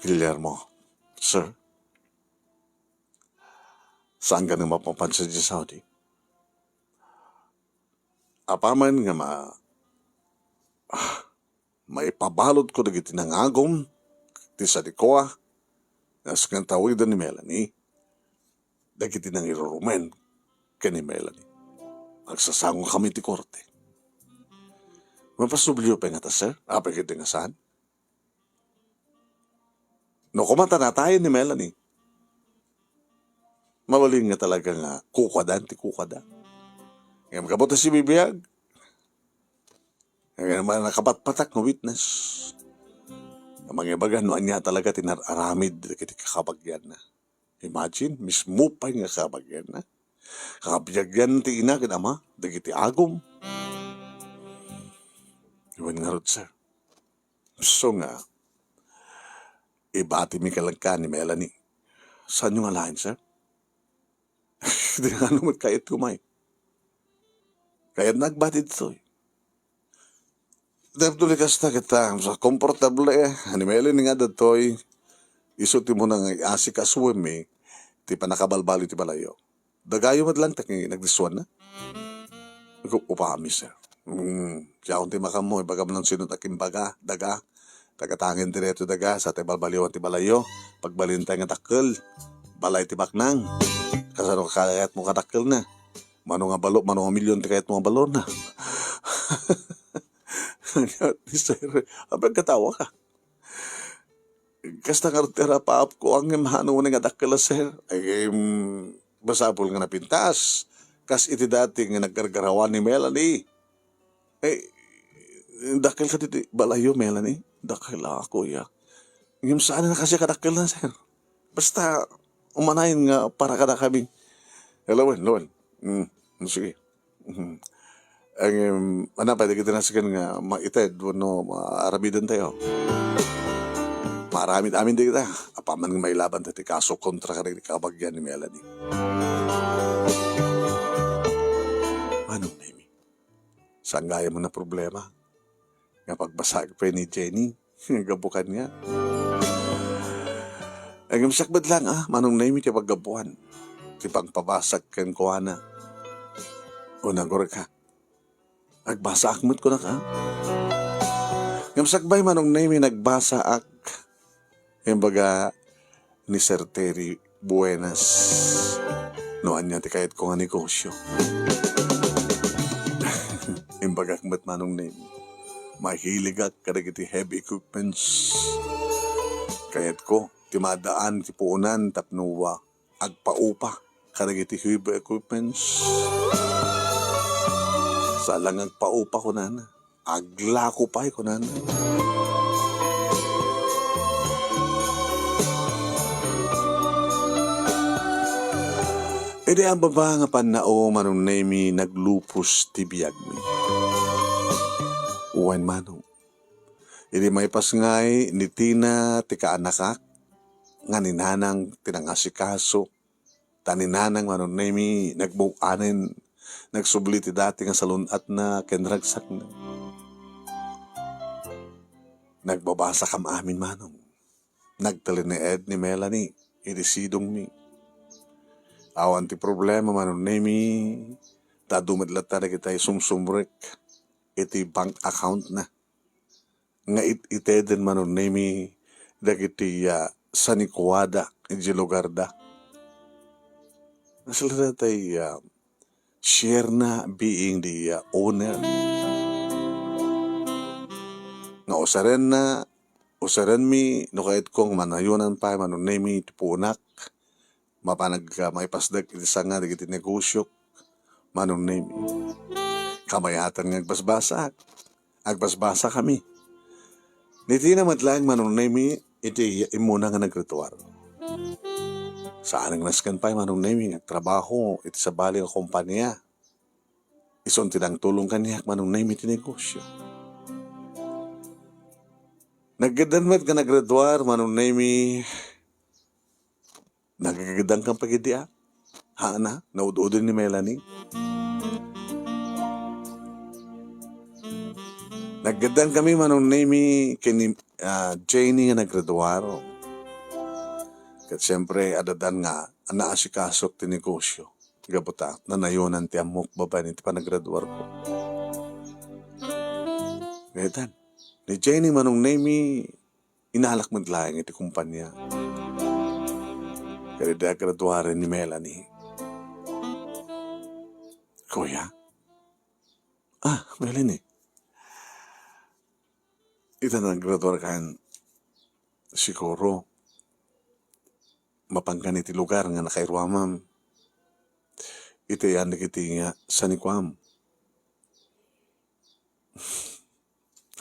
Guillermo, sir, saan ka nga mapapansin di Saudi? Apaman nga ma-, ah, maipabaludko dagiti nangagum ti sadikoa, nga saan nga tawiden ni Melanie, dagiti nangirurumen ken ni Melanie. Agsasangokami ti korte. Mapasublio pay ngata, sir? Apay ketdi nga saan? No, kumata natayen ni Melanie. Mabalin nga talaga nga kukuadan ti kukuada. Ngem gapu ta sibibiag, nga nakapatpatak nga witness. Nga mangibaga no ania talaga ti nar-aramid dagiti kakabagianna. Imagine, mismo pay nga kakabagianna. Kakabiagian ti ina ken ama, dagiti agum. Wen ngarud, sir. So nga, ibatimi kenka ni Melanie. Saanyo nga alaen, sir? Di nga ano met kayatko, may. Kayatna agbati ditoy. Debduli kasta kita, sa komportable, eh. Ni Melanie nga ditoy, isu ti muna nga iasikasoenmi, ti pannakabalbaliw ti balayyo. Dagayo met lang, ta nagdissuanna. Gu-, upami, sir. Mm, siya ti makammo, ibagam lang sino ti kimbaga, daga. Taga-Tangen ti daytoy daga, sa ti balbaliwan ti balayyo. Pagbalin tayo nga dakkel. Balay ti baknang. Kasano kayatmo kadakkelna? Mano nga balo, mano nga milyon ti kayatmo nga balorna? Ni sir, apay agkatawa ka? Kasta ngarud ti arapaapko, ngem hano nga dakkel a, sir? Ay, em, masapul nga napintas. Kas iti dati nga naggargarawan ni Melanie. Eh, dakkel kadi ti balayyo, Melanie? Dakkel a, kuya. Ngem saan a kasdi kadakkelna, sir. Basta, umanayon nga para kadakami. Eh, lawen, lawen. Mm, sige. Mhm. Ngem, ano pay dagiti nasken nga maited wenno maaramiden tayo? Maaramid amin dagita. Apaman nga mailaban tayo ti kaso kontra kadagiti kabagian ni Melanie. Manong Nemi, saan gayam a problema? Nga pagbasaak pay ni Jenny, gapu kaniak. Ngem siak met laeng, ah, Manong Nemi ti paggapuan. Ti pagpabasag kenkuana. O, nagurek ka. Agbasaak met kunak, ah. Ngem sakbay, Manong Nemi, nagbasaak. Imbaga ni Sir Terry Buenas, no ania ti kayatko nga negosyo. Imbagak met, Manong Nemi, mahiligak kadagiti heavy equipments. Kayatko ti maadaan ti puonan tapno agpaupa kadagiti heavy equipments. Sa lang agpaupa, kunana. Aglako pay, kunana. Idi agbaba nga pannao, Manong Nemi, naglupos ti biagmi. Wen, Manong. Idi maipas ngay ni Tina ti kaanakak, nga ni Nanang ti nangasikaso, ta ni Nanang, Manong Nemi, nagbuanen, nagsubli ti dati nga salun-atna ken ragsakna. Nagbabasakam amin, Manong. Nagtalinaed ni Melanie iti sidongmi. Awan ti problema, Manong Nemi, ta adu met latta dagiti sumsumrek iti bank account na. Nga it-iteden, Manong Nemi, dagiti, ah, sanikuada iti lugarda. Nasa latta tay, ah, share na being the, ah, owner. Nga usarenna, usarenmi, no kayatko nga manayonan pay, Manong Nemi, ti puonak. Mapan ag-, ah, maipasdek iti sanga dagiti negosyok, Manong Nemi. Kabayatan nga agbasbasaak. Agbasbasakami. Ni Tina met laeng, Manong Nemi, iti immuna nga nagritual. Saan nga nasken pay, Manong Nemi, nga agtrabaho iti sabali nga kompania. Isun ti nangtulong kaniak, Manong Nemi, ti negosyo. Naggaddam met nga naggraduar, Manong Nemi. Naggaddam kan pagidi, a? Haana, naud-uden ni Melanie. Naggaddam kami, Manong Nemi, ken ni, ah, Jenny nga naggraduar. Ket siyempre, addan nga naasikasok ti negosyo. Gapu ta, nanayonan ti ammok babaen iti panagraduarko. Ngayon, ni Jenny, Manong Nemi, inalak met laeng iti kompania. Ket idi agraduaren ni Melanie, "Kuya?" "Ah, Melanie, ita nagraduarkan, siguro, mapankan iti lugar nga nakairuamam. Iti ayan dagiti nga sanikuam."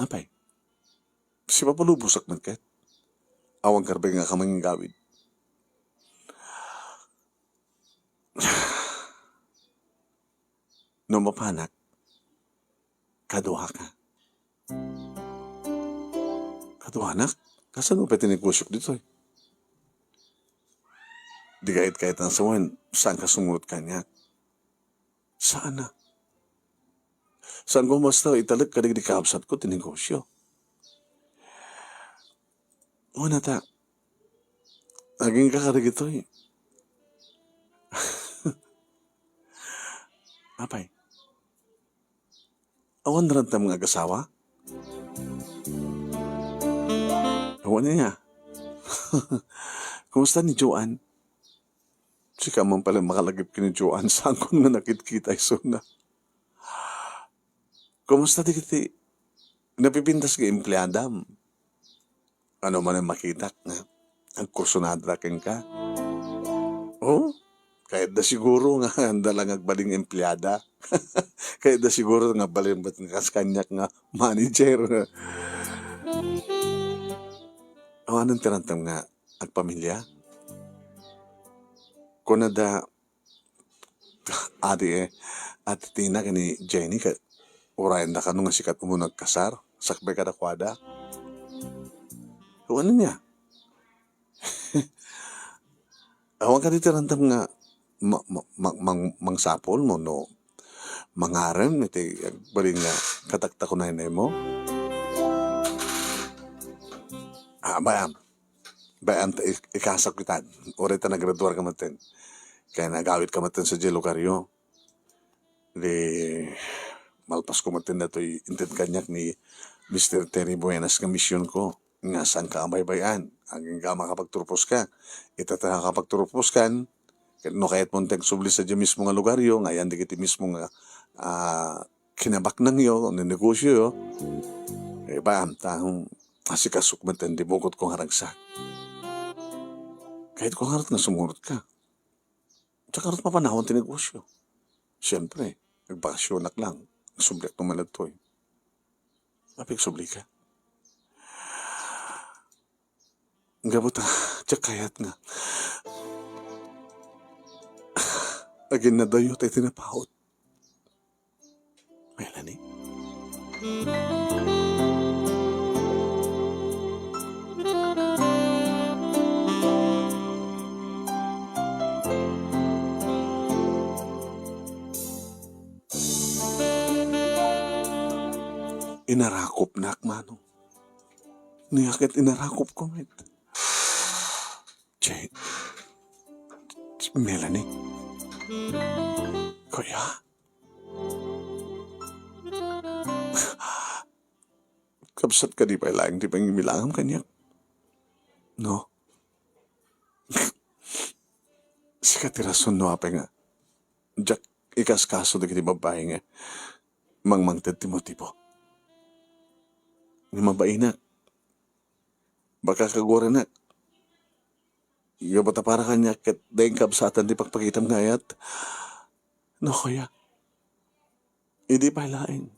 "Apay, sipapalubosak met ket? Awan karbeng nga ka manggawid. No mapanak, kaduaka." "Kaduanak? Kasano pay ti negosyok ditoy? Di kayat-kayat nga sawen, saan ka sumurot kaniak?" "Saan a? Saan ko basta italek kadagiti kabsatko ti negosyo?" "Una ta, agingga kadagitoy." "Apay, awan rantam nga agasawa?" "Awan niya." "Kumusta ni Joan?" "Sika man pala makalagip ken ni Joan, saankon nga nakitkita isuna." "Kumusta dagiti napipintas nga empleadam? Ano manen makitak nga agkursunada kenka?" "Oh, kayatda siguro nga adda la nga agbalin nga empleada. Kayatda siguro nga agbalin met nga kas kaniak nga manager." "Awanen ti rantam nga agpamilia?" Kunada, adi, eh, Ate Tina ken ni Jenny, ka-, urayanda kano nga sika umuna agkasar, sakbay kadakuada. Awan niya. Awan kadi ti rantam nga ma-, ma-, ma-, mang-, mangsapulmo no mangarem iti agbalin nga kataktakunaynaymo? Ah, bayam. Bay-am ta ik-, ikasak kita. Uray ta nagraduar ka metten. Kaya nagawid ka metten sa lugaryo. Di, malpas ko metten datoy inted kaniak ni Mister Terry Buenas nga mision ko. Nga saan ka abaybay-an? Agingga makapagturpos ka. Ita ta nakapagturpos kan, no kayat mo ti agsubli sa di mismo nga lugaryo, nga ayan dagiti mismo nga, ah, kinabaknangyo, no negosyoyo. Eh, bayam ta, hmm, asikasok metten ti bukotko nga ragsak. Kayatko ngarud nga sumurot ka. Diak ngarud mapanawan ti negosyo. Siyempre, nagbakasyonak lang. Nagsubliak no man daytoy. Apay agsublika? Gapu ta, diak kayat nga aginnadayot iti napaut. Melanie? Inarakopnak, Manong. Niya ket inarakopko met. Jane. Melanie. Kuya. Kabsat kadi pay laeng ti pangibilangam kaniak? No? Sika ti rason no apay nga diak ikaskaso dagiti babbai nga mangmangted ti motibo. Nga mabainak. Baka kaguarenak. Gapu ta para kaniak ket dayta kabsatan ti pakpakitam nga ayat. No, kuya. Idi pay laeng.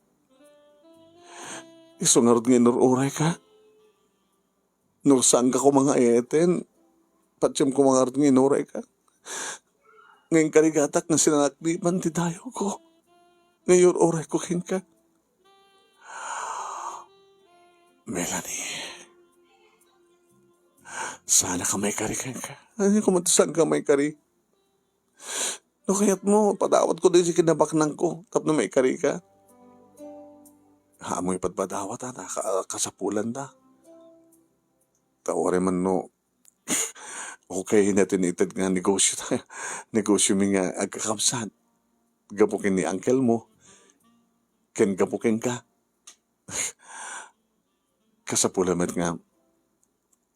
Isu ngarud nga inur-urayka. No saanka koma nga ayayten, patiem koma ngarud nga inurayka. Nga inkarigatak nga sinanaknipan ti dayawko. Nga iyur-urayko kenka. Melanie, saanka maikari kenka? Ania koma ti saanka maikari? No kayatmo, padawatko daydi kinabaknangko tapno maikarika. Ammom, ipadpadawat, a, ka-, kasapulanda. Ta uray man no, okay na ti naited nga negosyo tayo. Negosyomi nga agkakabsat. Gapu ken ni uncle mo. Ken gapu kenka. Kasapulan met nga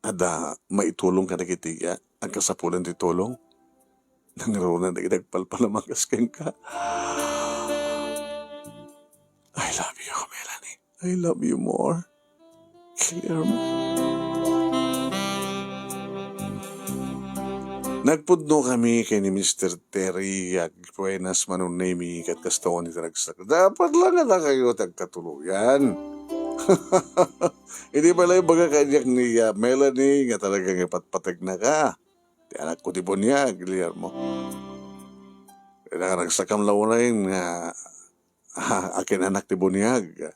adda maitulong kadagiti, ah, agkasapulan ti tulong. Nangruna dagiti agpalpalamagas kenka. I love you, Melanie. I love you more. Guillermo. Nagpudno kami ken ni Mister Terry Agbuenas, Manong Nemy, ket kasta iti ragsak. Dapat lang nga dakayo ti agkatuloyan. Idi pala ibaga kaniak ni, ah, Melanie nga talaga nga patpategnaka. Ti anakko ti buniag, Guillermo. Kaya nagsakkam la uray nga, ah, akin anak ti buniag.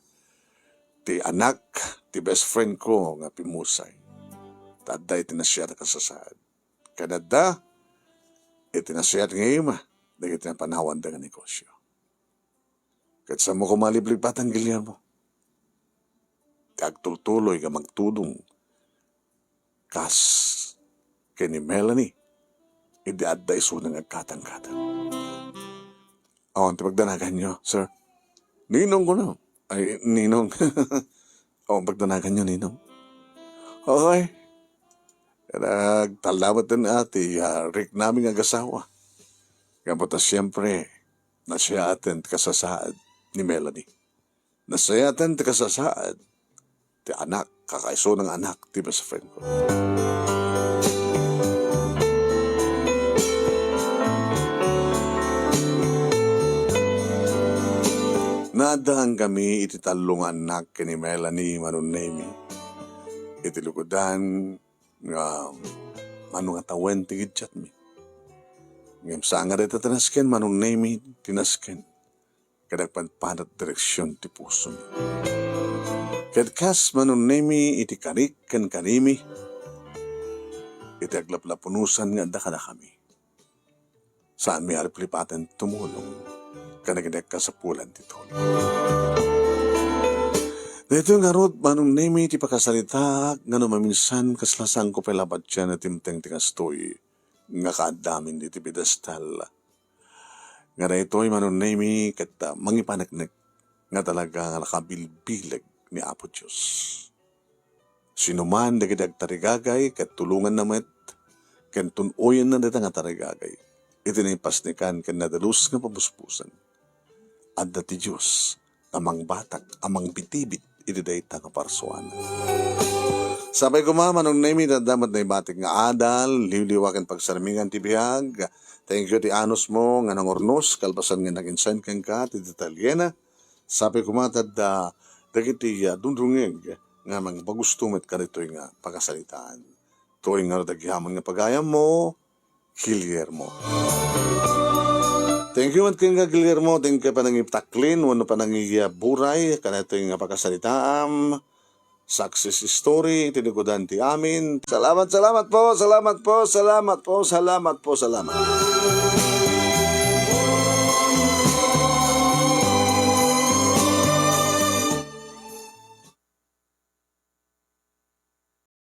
Ti anak ti best friend ko nga pimmusay. Ta adda iti nasayaat a kasasaad. Ken adda iti nasayaat nga ima dagiti napanawanda nga negosyo. Ket saanmo koma a liplipatan, Guillermo, ti agtultuloy nga magtudong kas ken ni Melanie idi adda isuna nga agkatangkatang. Awan ti pagdanaganyo, sir. Ninong ko na. Ay, ninong. Awan pagdanaganyo, ninong. Okay. Nagtalna met ti, ah, riknami nga agasawa. Gapu ta siempre, nasayaaten ti kasasaad ni Melanie. Nasayaaten ti kasasaad ti anak, kakaisuna nga anak ti best friend ko. Naaddaangkami iti tallo nga annak ken ni Melanie, Manong Nemy. Iti lukodan nga mano nga tawen ti giddiatmi. Ngem saan nga dayta ti nasken, Manong Nemy, ti nasken ket agpadpadat direksion ti pusomi. Ket kas Manong Nemy iti karik ken karimi, iti aglaplapunosan nga adda kadakami, saanmi a liplipaten tumulong kadagiti agkasapulan ti tulong. Daytoy ngarud, Manong Nemy, ti pakasaritaak nga no maminsan kasla saanko pay la patien a timteng ti kastoy nga kaaddamin iti pedestal. Nga daytoy, Manong Nemy, ket, ah, mangipaneknek nga talaga nga nakabilbileg ni Apo Dios. Sinuman dagiti agtarigagay ket tulonganna met ken tun-oyenna dayta nga tarigagay iti naipasnekan ken nadalus nga pabusbusan. Adda ti Dios a mangbatak, a mangbitbit iti dayta nga parsuanan. Sapay koma, Manong Nemy, ta adda met naibatik nga adal, liwliwa ken pagsarmingan ti biag. Thank you ti anusmo nga nangurnos, kalpasan nga nag-insend kenka ti detalyena. Sapay koma ta adda dagiti, ah, dumdumngeg nga mangpagusto met kadaytoy nga pakasaritaan. Tuoy ngarud agyamanen nga pagayammo, Guillermo. Thank you met kenka, Guillermo. Thank you panangiptaklin wenno panangiburay kadaytoy nga pakasaritaam. Success story iti lukodan ti amin. Salamat, salamat po, salamat po, salamat po, salamat po, salamat.